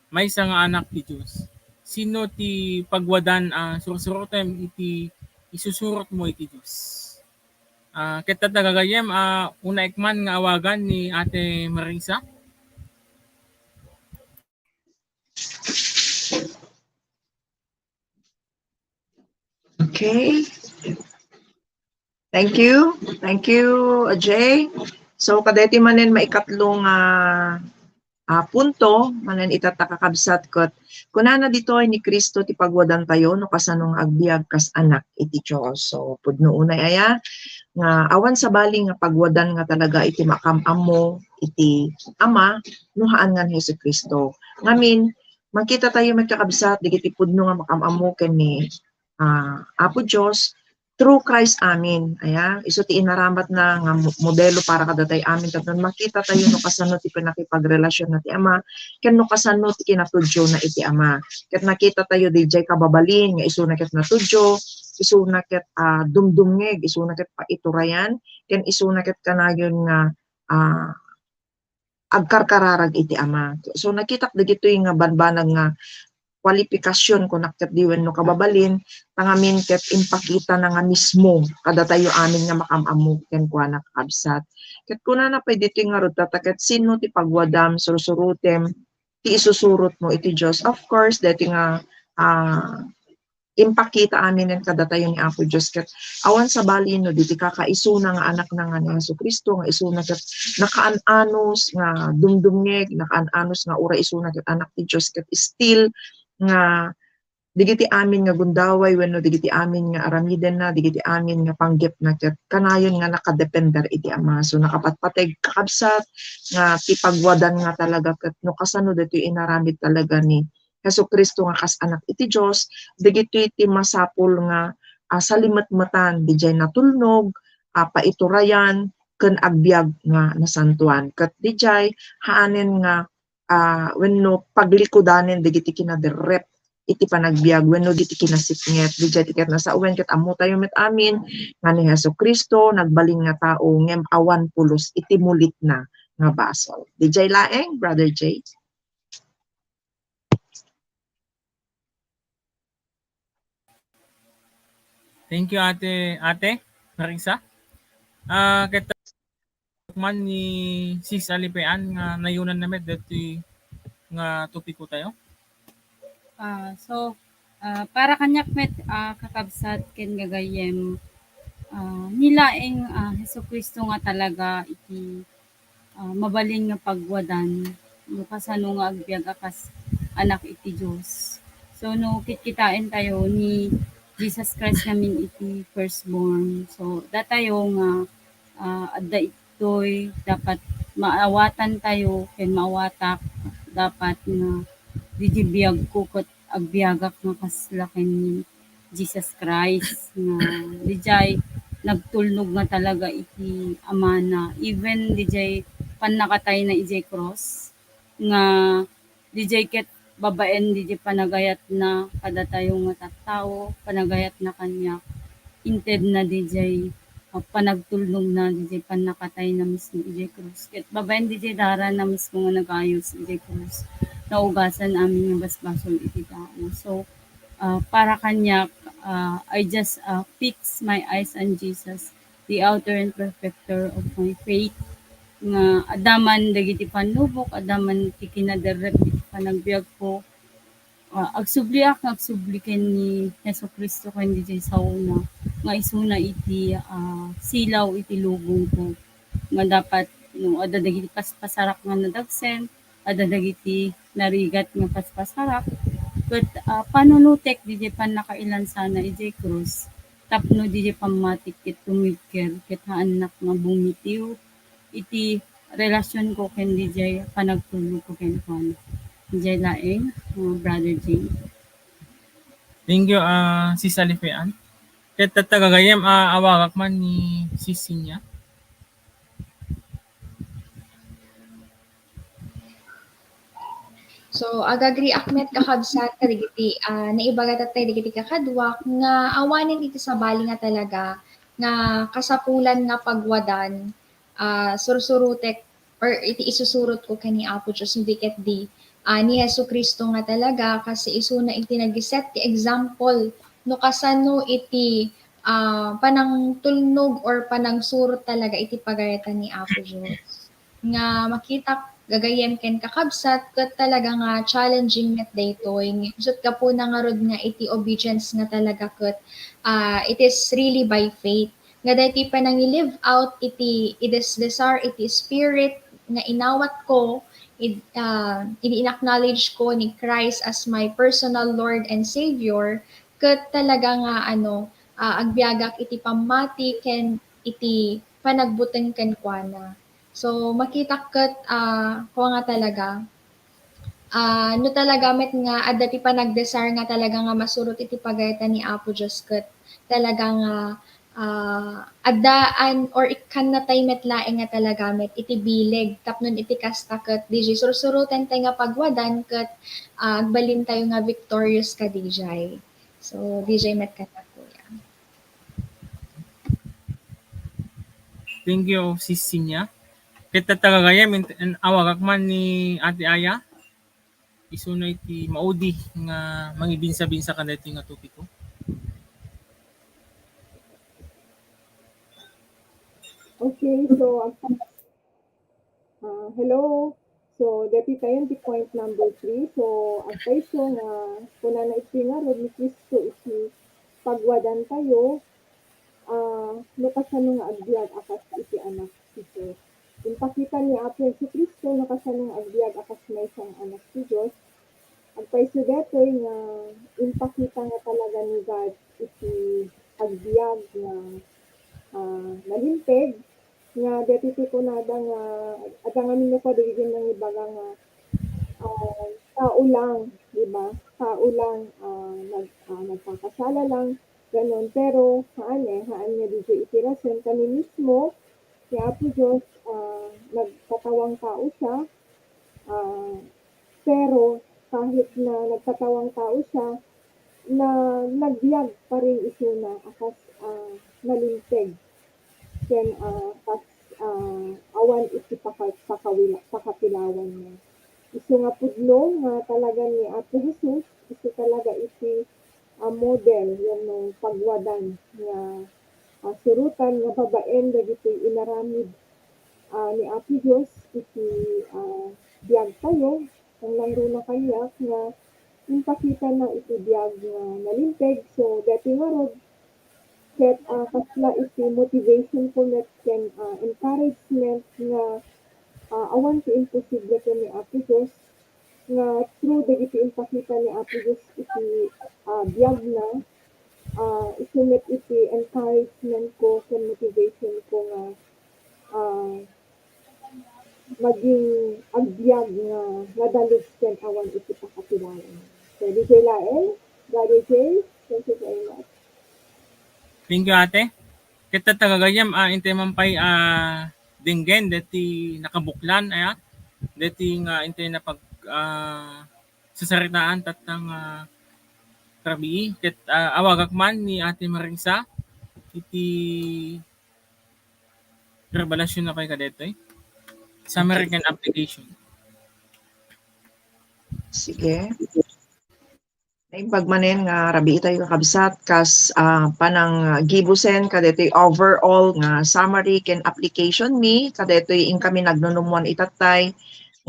maysa nga anak ti Dios. Sino ti pagwadan a sursurotem iti isusurot mo iti Dios? Ah, ket tatta gagayyem, ah, unaek man nga awagan ni Ate Marisa. Okay. Thank you. Thank you, Ajay. So, kadaytoy manen maikatlo nga, ah, punto, manen itatta kakabsat ket kunana ditoy ni Cristo ti pagwadan tayo no kasano nga agbiag kas anak iti Dios. So, pudno unay aya nga awan sabali nga pagwadan nga talaga iti makam-ammo iti Ama no haan nga ni Jesu-Cristo. Ngamin, makita tayo met kakabsat dagiti pudno nga makam-ammo ken ni, ah, Apo Dios through Christ amin. Aya, isu ti inaramatna nga mo-, modelo para kadatay amin tapno makita tayo no kasano ti pannakipagrelasyon na ti Ama ken no kasano ti kinatudiona iti Ama. Ket nakita tayo diay kababalin nga isuna ket natudio, isuna ket, ah, dumdumngeg, isuna ket paiturayan, ken isuna ket kanayon nga, ah, agkarkararag iti Ama. So, nakitak dagitoy nga banbanag nga kwalipikasion, kunak ket di wenno kababalin, ta ngamin ket impakitana nga mismo kadatayo amin nga makam-ammo kenkuana, kakabsat. Ket kunana pay ditoy ngarud, tatta ket, "Sino ti pagwadam, sursurotem, ti isusurot mo iti Dios?" Of course, daytoy nga, ah, impakita aminen kadatayo ni Apo Dios ket awan sabali no diti kakaisuna nga anakna nga ni Jesu-Cristo nga isuna ket nakaan-anos nga dumdumngeg, nakaan-anos nga uray isuna ket anak ti Dios ket still nga dagiti amin nga gundaway wenno dagiti amin nga aramidenna, dagiti amin nga panggepna ket kanayon nga nakadepender iti Ama. So, nakapatpateg, kakabsat, nga ti pagwadan nga talaga ket no kasano daytoy inaramid talaga ni Jesu-Cristo nga kas Anak iti Dios, dagitoy ti masapul nga, ah, salimetmetan, didiay natulnog, ah, paiturayan, ken agbiag nga nasantoan. Ket didiay, haanen nga ah, wenno paglikudanen dagiti kinaderrep iti panagbiag wenno diti kinasipnget. Didiay ti ket nasawen ket ammotayo met amin nga ni Jesu-Cristo nagbalin nga tao ngem awan pulos iti mulitna nga basol. Didiay laeng, Brother Jay? Thank you, Ate, Ate Marisa. Ah, ket man ni Sis Alipean nga nayunanna met daytoy nga topiko tayo. Ah, so, ah, para kaniak met, ah, kakabsat ken gagayyem, ah, ni laeng, ah, Jesu-Cristo nga talaga iti, ah, mabalin nga pagwadan no kasano nga agbiag a kas anak iti Dios. So, no kitkitaen tayo ni Jesus Christ ngamin iti firstborn. So, datayo nga, ah, adda itoy dapat maawatan tayo ken maawatak dapat nga didi biagko ket agbiagak nga kasla ken ni Jesus Christ nga didiay nagtulnog nga talaga iti Amana. Even didiay pannakatayna idiay krus nga didiay ket babaen didiay panagayatna kadatayo nga tattao, panagayatna kaniak, intedna didiay, ah, panagtulnogna didiay pannakatayna mismo idiay krus. Ket babaen didiay darana mismo nga nagayos idiay krus, naugasan amin nga basbasol iti tao. So, ah, para kaniak, ah, I just, ah, fix my eyes on Jesus, the author and perfecter of my faith, nga adda man dagiti pannubok, adda man ti kinaderrep iti panagbiagko. Ah, agsubliak nga agsubli ken ni Jesu-Cristo ken didiay saona nga isuna iti, ah, silaw iti lubongko. Nga dapat no adda dagiti paspasarak nga nadagsen, adda dagiti narigat nga paspasarak, ket, ah, panunotek didiay pannakailansana idiay krus tapno didiay pammatik ket tumigker ket haannak nga bumitiw iti relasionko ken didiay panagtulnogko kenkuana. Didiay laeng, ah, Brother Jay. Thank you, ah, Sis Alipean. Ket tatta gagayyem, ah, awagak man ni Sis Sinya. So, agagriak met kakabsat kadagiti, ah, naibaga tattay dagiti kakaduak nga awanen iti sabali nga talaga nga kasapulan nga pagwadan, ah, sursurotek or iti isusurotko ken ni Apo Dios, no di ket di, ah, ni Jesu-Cristo nga talaga, kas isuna iti nag-set ti example no kasano iti, ah, panangtulnog or panangsurot talaga iti pagayatan ni Apo Dios. Nga makitak gagayyem ken kakabsat, ket talaga nga challenging met daytoy. Ket gapuna ngarud nga iti obedience nga talaga ket, ah, it is really by faith. Nga daytoy panangi-live out iti idesdesar iti spirit nga inawatko, id-, ah, idi in-acknowledge ko ni Christ as my personal Lord and Savior, ket talaga nga, ano, ah, agbiagak iti pammati ken iti panagbuteng kenkuana. So, makitak ket, ah, kua nga talaga, ah, no talaga met nga adda ti panagdesire nga talaga nga masurot iti pagayatan ni Apo Dios ket talaga nga, ah, addaan or ikkannatay met laeng nga talaga met iti bileg tapno iti kasta ket didiay sursurotentayo nga pagwadan ket, ah, agbalintayo nga victorious kadidiay. So, didiay met kaniak, kuya. Thank you, Sis Sinya. Ket tatta gagayyem, in-, in-, awagak man ni Ate Aya. Isuna iti maudi nga mangibinsabinsa kadaytoy nga topiko. Okay, so, ang, ah, hello. So, daytoy tayon ti point number three. So, agpayso nga kunana iti ngarud ni Cristo iti pagwadantayo, ah, no kasano nga agbiag a kas iti Anak ti Dios. Impakita ni Apo Jesu-Cristo no kasano nga agbiag a kas maysa nga anak ti Dios. Agpayso daytoy nga impakita nga talaga ni God iti agbiag nga, ah, nalinteg, nga daytoy ti kunada nga adda ngamin no kadagiti nangibaga nga, ah, tao lang, di ba? Tao lang, ah, nag-, ah, nagkakasala lang, ganon. Pero haan eh, haan nga didiay iti rason. Kami mismo, ni Apo Dios, ah, nagkatawang tao siya, ah, Pero kahit na nagkatawang tao siya, na nagbiag pa rin isuna a kas, ah, nalinteg ken, ah, kas, ah, awan iti paka-, pakawila-, pakapilawanna. Isu nga pudno nga talaga ni Apo Jesus, isu talaga iti, ah, model wenno pagwadan nga, ah, surotan nga babaen dagitoy inaramid, ah, ni Apo Dios iti, ah, biagtayo. Nangruna kaniak nga impakitana iti biag nga nalinteg. So, daytoy ngarud, ket, ah, kasla iti motivation ko met ken, ah, encouragement nga, ah, awan ti imposible ken ni Apo Dios, nga through dagiti impakita ni Apo Dios iti, ah, biagna, ah, isu met iti encouragement ko ken motivation ko nga, ah, maging agbiag nga nadalus ken awan iti pakapilawan. So, D J laeng, Brother Jay, thank you very much. Thank you, ate. Ket tatta gagayyem, ah, intay man pay, ah, denggen deti nakabuklan, aya, deti nga intay napag-, ah, sasaritaan tatta nga rabii. Ket, ah, awagak man ni Ate Marisa iti revelasyon na pay kadetoy. Summary ken application. Sige. Naimbag manen nga rabii tayo, kakabsat, kas, ah, pananggibusen kadetoy overall nga summary ken application mi kadetoy inkami nagnunummuan itattay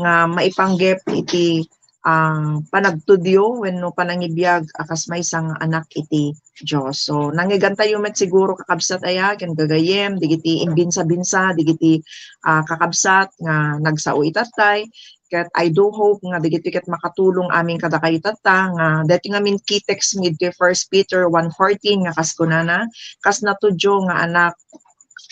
nga maipanggep iti, ah, panagtudyo wenno panangibiag a kas maysa nga anak iti Dios. So, nangngegantayo met siguro, kakabsat, aya, ken gagayyem, dagiti imbinsa-binsa dagiti, ah, kakabsat nga nagsao itattay. Ket I do hope nga dagitoy ket makatulong amin kadakayo tatta, nga daytoy ngamin key text mi iti First Peter one fourteen nga kas kunana, kas natudyo nga anak,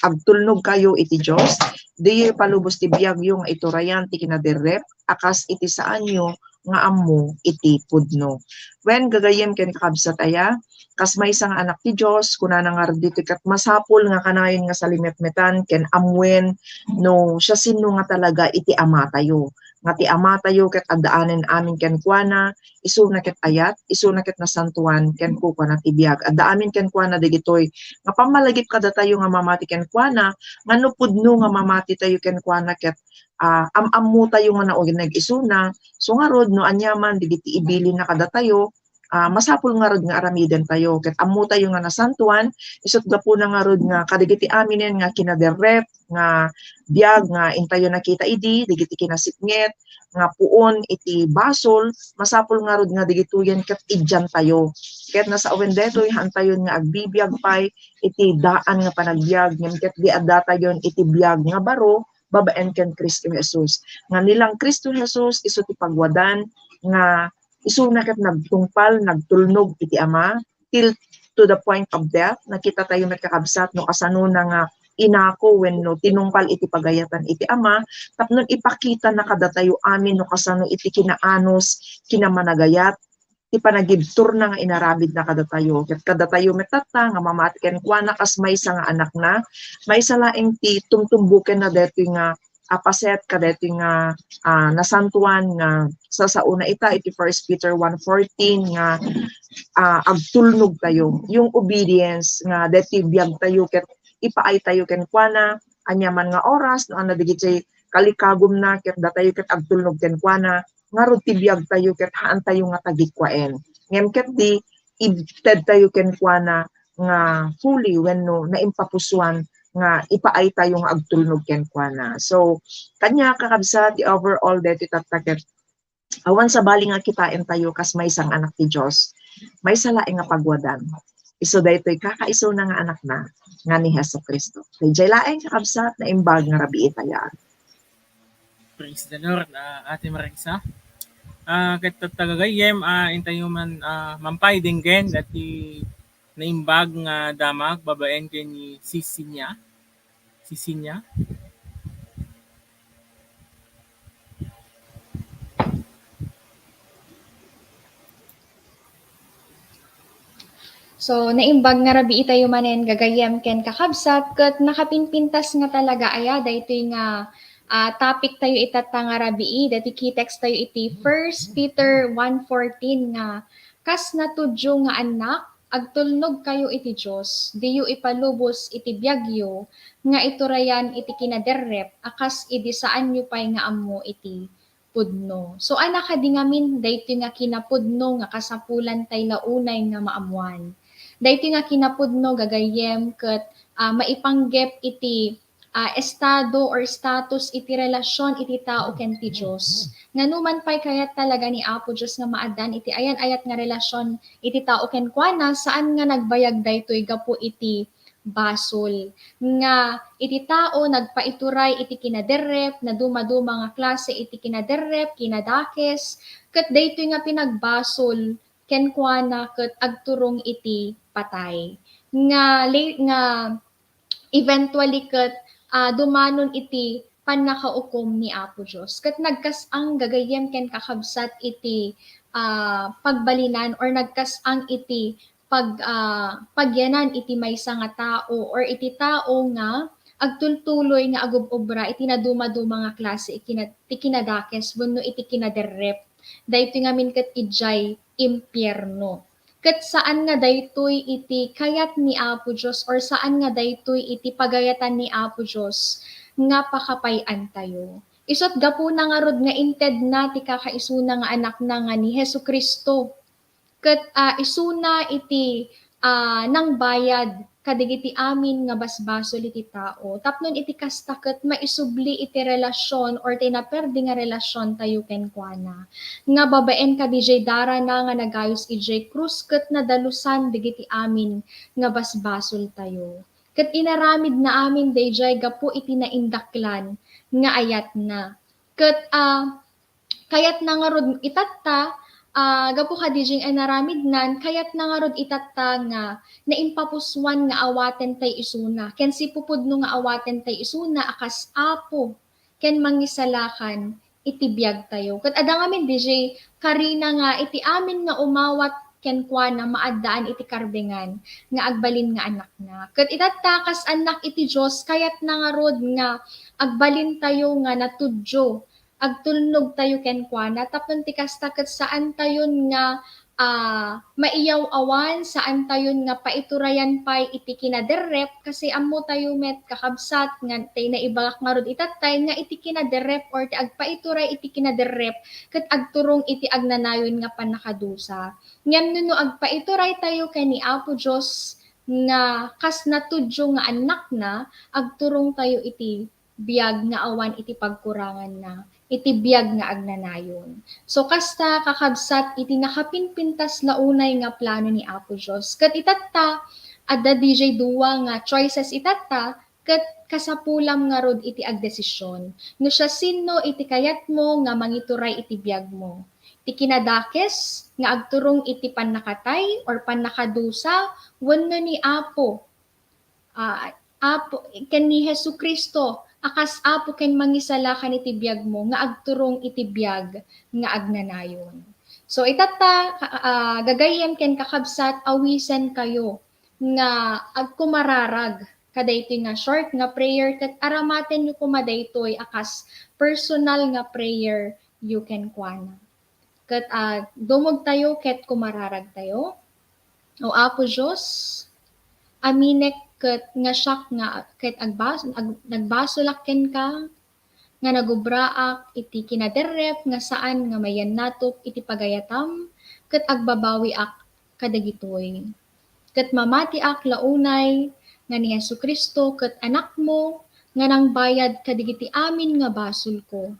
agtulnogkayo iti Dios, diyo ipalubos ti biagyo nga iturayan ti kinaderrep a kas iti saanyo nga ammo iti pudno. Wen, gagayyem ken kakabsat, aya, kas maysa nga anak ti Dios, kunana ngarud ditoy ket masapul nga kanayon nga salimetmetan ken ammuen no siasino nga talaga iti Amatayo. Nga ti Amatayo ket addaanen amin kenkuana, isuna ket ayat, isuna ket nasantoan, ken kukuana ti biag. Adda amin kenkuana dagitoy nga pammalagip kadatayo nga mamati kenkuana, nga no pudno nga mamatitayo kenkuana ket, ah, am-ammotayo nga nauneg isuna. So ngarud, no aniaman dagiti ibilinna kadatayo, ah, masapul ngarud nga aramidentayo ket ammotayo nga nasantoan, isut' gapuna ngarud nga kadagiti aminen nga kinaderrep nga biag nga intayo nakita idi, dagiti kinasipnget nga puon iti basol, masapul ngarud nga dagitoyen ket idiantayo. Ket nasawen daytoy, haantayon nga agbibiag pay iti daan nga panagbiag, ngem ket di addatayon iti biag nga baro babaen ken Cristo Jesus. Nga ni lang Cristo Jesus isu ti pagwadan nga isuna ket nagtungpal, nagtulnog iti Ama, till to the point of death. Nakita tayo met, kakabsat, no kasanona nga inako wenno tinungpal iti pagayatan iti Ama, tapno ipakitana kadatayo amin no kasano iti kinaanus, kinamanagayat, ti panagibturna nga inaramidna kadatayo. Ket kadatayo met tatta nga mamati kenkuana kas maysa nga anakna, maysa laeng ti tumtumbokenna daytoy nga a paset kadaytoy nga, ah, nasantoan nga sasaona ita iti First Peter one fourteen nga, ah, agtulnogtayo. Yung obedience nga daytoy biagtayo ket ipaaytayo kenkuana, aniaman nga oras, no adda dagiti kalikagumna, ket datayo ket agtulnog kenkuana, ngarud ti biagtayo ket haantayo nga tagikkuaen. Ngem ket di, itedtayo kenkuana nga fully wenno naimpapusuan nga ipaaytayo nga agtulnog kenkuana. So, kaniak, kakabsat, ti overall daytoy tatta ket awan sabali nga kitaentayo kas maysa nga anak ti Dios, maysa laeng nga pagwadan. Isu daytoy kakaisuna nga anakna nga ni Jesu-Cristo. Daydiay laeng, kakabsat, naimbag nga rabii tayo. Praise the Lord, ah, Ate Marisa. Ah, ket tatta gagayyem, ah, intayo man, ah, mampay denggen dati naimbag nga damag babaen ken ni Sisinya. Sisinya. So, naimbag nga rabii tayo manen, gagayyem ken kakabsat, ket nakapinpintas nga talaga aya daytoy nga ah, topic tayo itatta nga rabii, dati key text tayo iti First Peter one fourteen nga, "Kas natudyo nga annak, agtulnog kayo iti Dios, diyo ipalubos iti biagyo nga iturayan iti kinaderrep a kas idi saanyo pay nga ammo iti pudno." So, ana kadi ngamin, daytoy nga kinapudno nga kasapulan tay la unay nga maammuan. Daytoy nga kinapudno gagayyem ket, ah, maipanggep iti, ah, estado or status iti relasyon iti tao ken ti Dios. Nga numan pay kayat talaga ni Apo Dios nga maaddaan iti ayan-ayat nga relasyon iti tao kenkuana, saan nga nagbayag daytoy gapu iti basol. Nga iti tao nagpaituray iti kinaderrep, nadumaduma nga klase iti kinaderrep, kinadakes, ket daytoy nga pinagbasol kenkuana ket agturong iti patay. Nga la-, nga eventually ket, ah, dumanon iti pannakaukom ni Apo Dios. Ket nagkas-ang gagayyem ken kakabsat iti, ah, pagbalinan or nagkas-ang iti pag-, ah, pagyanan iti maysa nga tao or iti tao nga agtultuloy nga agub-obra iti nadumaduma nga klase ikina-, ti kinadakes wenno iti kinaderrep. Daytoy ngamin ket idiay impierno. Ket saan nga daytoy iti kayat ni Apo Dios or saan nga daytoy iti pagayatan ni Apo Dios nga pakapay-antayo. Isu't gapuna ngarud nga intedna ti kakaisuna nga Anakna nga ni Jesu-Cristo. Ket, ah, isuna iti, ah, nangbayad kadagiti amin nga basbasol iti tao. Tapno iti kasta ket maisubli iti relasyon or ti naperdi nga relasyontayo kenkuana. Nga babaen kadi diay darana nga nagayus idiay krus ket nadalusan dagiti amin nga basbasoltayo. Ket inaramidna amin daydiay gapu iti naindaklan nga ayatna. Ket, ah, kayatna ngarud itatta, ah, gapu kadi diay inaramidnan, kayatna ngarud itatta nga naimpapusuan nga awaten tay isuna, ken sipupudno nga awaten tay isuna a kas Apo ken Mangisalakan iti biagtayo. Ket adda ngamin diay karina nga iti amin nga umawat kenkuana maaddaan iti karbengan nga agbalin nga anakna. Ket itatta, kas annak iti Dios, kayatna ngarud nga agbalintayo nga natudyo, agtulnogtayo kenkuana, tapno ti kasta ket saantayon nga, ah, maiyaw-awan, saantayon nga paiturayan pay iti kinaderrep, kasi ammotayo met, kakabsat, nga ti naibagak ngarud itattay, nga iti kinaderrep or ti agpaituray iti kinaderrep ket agturong iti agnanayon nga pannakadusa. Ngem no, no agpaituraytayo ken ni Apo Dios nga kas natudyo nga annakna, agturongtayo iti biag nga awan iti pagkuranganna, iti biag nga agnanayon. So, kasta, kakabsat, iti nakapimpintas la unay nga plano ni Apo Dios. Ket itatta, adda diay dua nga choices itatta, ket kasapulam ngarud iti agdesisyon. No siasino iti kayatmo nga mangituray iti biagmo? Ti kinadakes nga agturong iti pannakatay or pannakadusa wenno ni Apo, ah, Apo, ken ni Jesu-Cristo a kas Apo ken Mangisalakan iti biagmo nga agturong iti biag nga agnanayon. So, itatta, ka-, ah, gagayyem ken kakabsat, awisenkayo nga agkumararag kadaytoy nga short nga prayer, ket aramatenyo koma daytoy a kas personal nga prayer yo kenkuana. Ket, ah, dumogtayo ket kumararagtayo. O Apo Dios, aminek ket nga siak nga ket agbas-, ag-, nagbasolak kenka, nga nagubraak iti kinaderrep nga saan nga mayannatop iti pagayatam, ket agbabawiak kadagitoy. Ket mamatiak la unay nga ni Jesu-Cristo ket Anakmo nga nangbayad kadagiti amin nga basolko,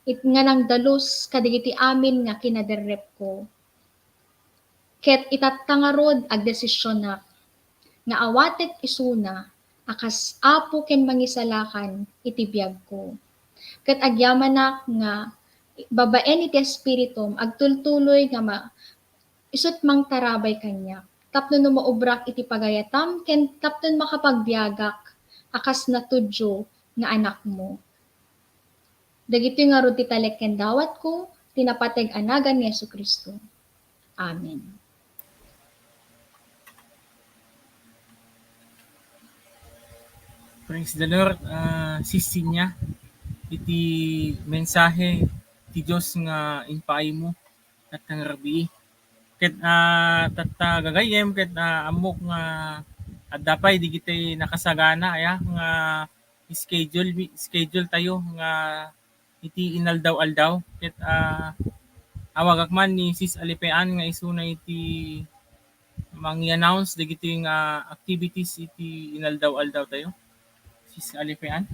it-, nga nangdalus kadagiti amin nga kinaderrepko. Ket itatta ngarud, agdesisionak nga awatek isuna a kas Apo ken Mangisalakan iti biagko. Ket agyamanak nga babaen iti Espiritum, agtultuloy nga ma-, isu't mangtarabay kaniak, tapno no maubrak iti pagayatam ken tapno makapagbiagak a kas natudyo nga anakmo. Dagitoy ngarud ti talek ken dawatko, ti napateg a nagan ni Jesu-Cristo. Amen. Praise the Lord, ah, Sis Sinya. iti mensahe ti Dios nga impaaymo tatta nga rabii. Ket, ah, tatta gagayyem ket, ah, ammok nga adda pay digiti nakasagana aya nga schedule, schedule tayo nga iti inaldaw-aldaw. Ket, ah, awagak man ni Sis Alipean nga isuna iti mangi-announce dagiti nga activities iti inaldaw-aldaw tayo. Sis Alipean.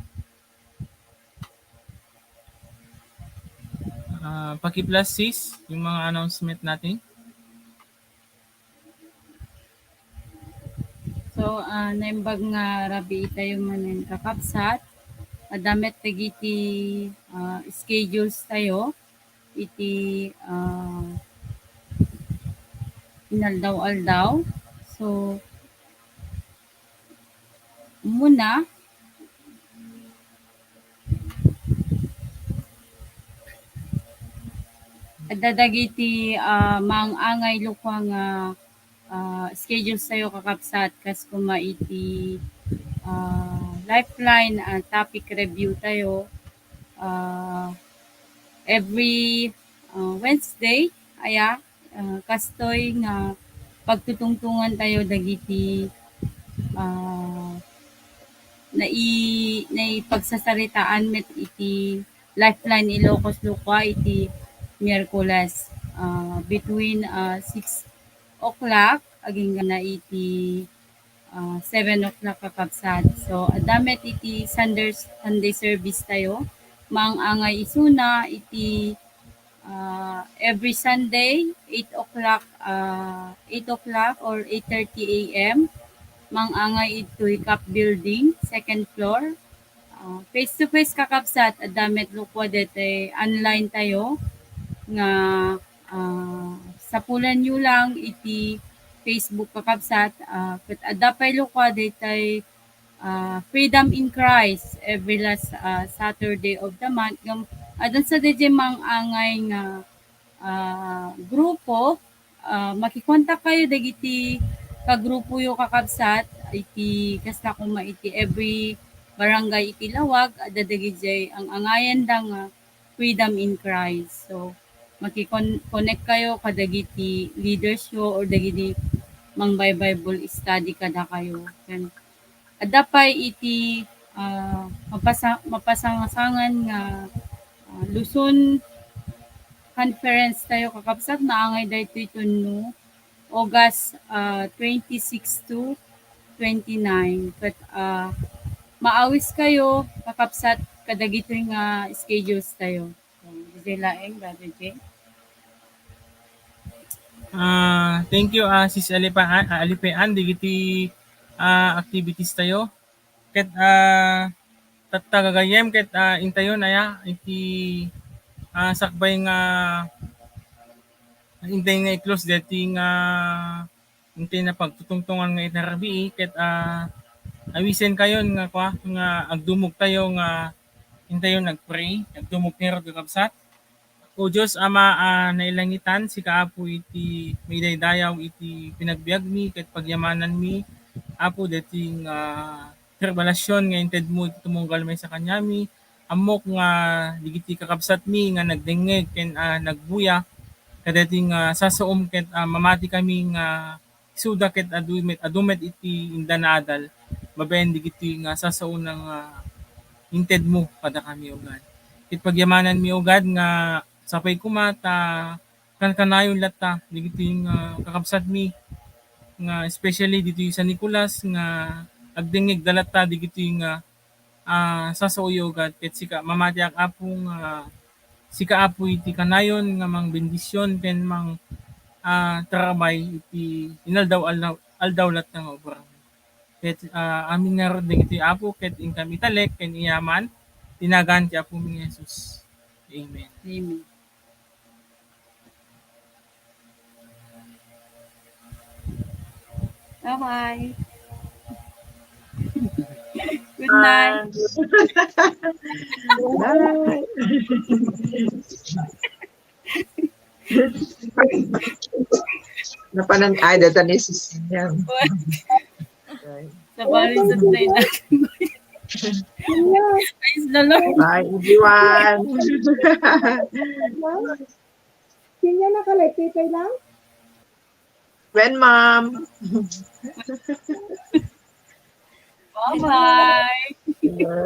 Ah, paki-plus, sis, yung mga announcement natin. So, ah, naimbag nga rabii tayo manen, kakabsat, adda met dagiti, ah, schedules tayo iti, ah, inaldaw-aldaw. So, muna, adda dagiti, ah, maang-angay lokwa nga, ah, schedules tayo, kakabsat, kas kuma iti, ah, Lifeline, ah, topic review tayo, ah, every, ah, Wednesday, aya, ah, kastoy nga pagtutungtungan tayo dagiti, ah, nai-, naipagsasaritaan met iti Lifeline Ilocos lokwa iti Miyerkules, ah, between, ah, six o'clock agingga na iti, ah, seven o'clock, kakabsat. So, adda met iti Sunday, Sunday service tayo. Maang-angay isuna iti, ah, every Sunday, eight o'clock, ah, eight o'clock or eight thirty A M. Maang-angay itoy Cap Building, second floor. Ah, face to face, kakabsat, adda met lokwa detoy online tayo nga, ah, sapulanyo lang iti Facebook, kakabsat, ah, ket adda pay lokwa detoy, ah, Freedom in Christ every last, ah, Saturday of the month. Ngem adda sa daydiay maang-angay nga, ah, grupo, ah, makikontak kayo dagiti kagrupoyo, kakabsat, iti kasla koma iti every barangay iti lawag, adda dagidiay ang-angayanda nga Freedom in Christ. So, makikon-, connect kayo kadagiti leaders yo or dagiti mangbay-Bible study kadakayo. Ken adda pay iti, ah, mapasa-, mapasangasangan nga, ah, Luzon conference tayo, kakabsat, maangay daytoy tunno August, ah, twenty-six to twenty-nine. Ket, ah, maawis kayo, kakabsat, kadagitoy nga schedules tayo. So, daydiay laeng, Brother Jay. Ah, thank you, ah, Sis Alipa-, ah, Alipean, dagiti, ah, activities tayo. Ket, ah, tatta gagayyem ket, ah, intayon aya iti, ah, sakbay nga intay nga i-close deti nga intay nga pagtutungtungan nga iti rabii ket, ah, awisen kayon nga kua, nga agdumog tayo nga intayon nagpray, agdumog ngarud, kakabsat. O Dios Ama a nailangitan, sika Apo iti maidaydayaw iti panagbiagmi ket pagyamananmi, Apo, deti nga tribulasion nga intedmo iti tumunggal maysa kaniami. Ammok nga dagiti kakabsatmi nga nagdengngeg ken, ah, nagbuya kadeti nga sasaom ket, ah, mamati kami nga isuda ket adu met, adu met iti inda naadal babaen dagiti nga sasaona nga intedmo kadakami, O God. Ket pagyamananmi, O God, nga sapay koma ta kankanayon latta dagiti nga kakabsatmi nga especially ditoy San Nicolas nga agdengngegda latta dagiti nga, ah, sasaoyo, O God, ket sika, mamatiak, Apo, nga sika, Apo, iti kanayon nga mangbendision ken mang, ah, tarabay iti inaldaw-aldaw, aldaw latta nga obra. Ket, ah, amin ngarud dagiti, Apo, ket inkam italek ken iyaman ti nagan ti Apomi nga Jesus. Amen. Amen. Bye-bye. Good night. Bye. Napanan-, ay, data ni Cecilia. Sa bali sa tayo natin. Praise the Lord. Bye, everyone. Ma'am? Sino nakalive? Paypay lang? When, ma'am? Bye-bye.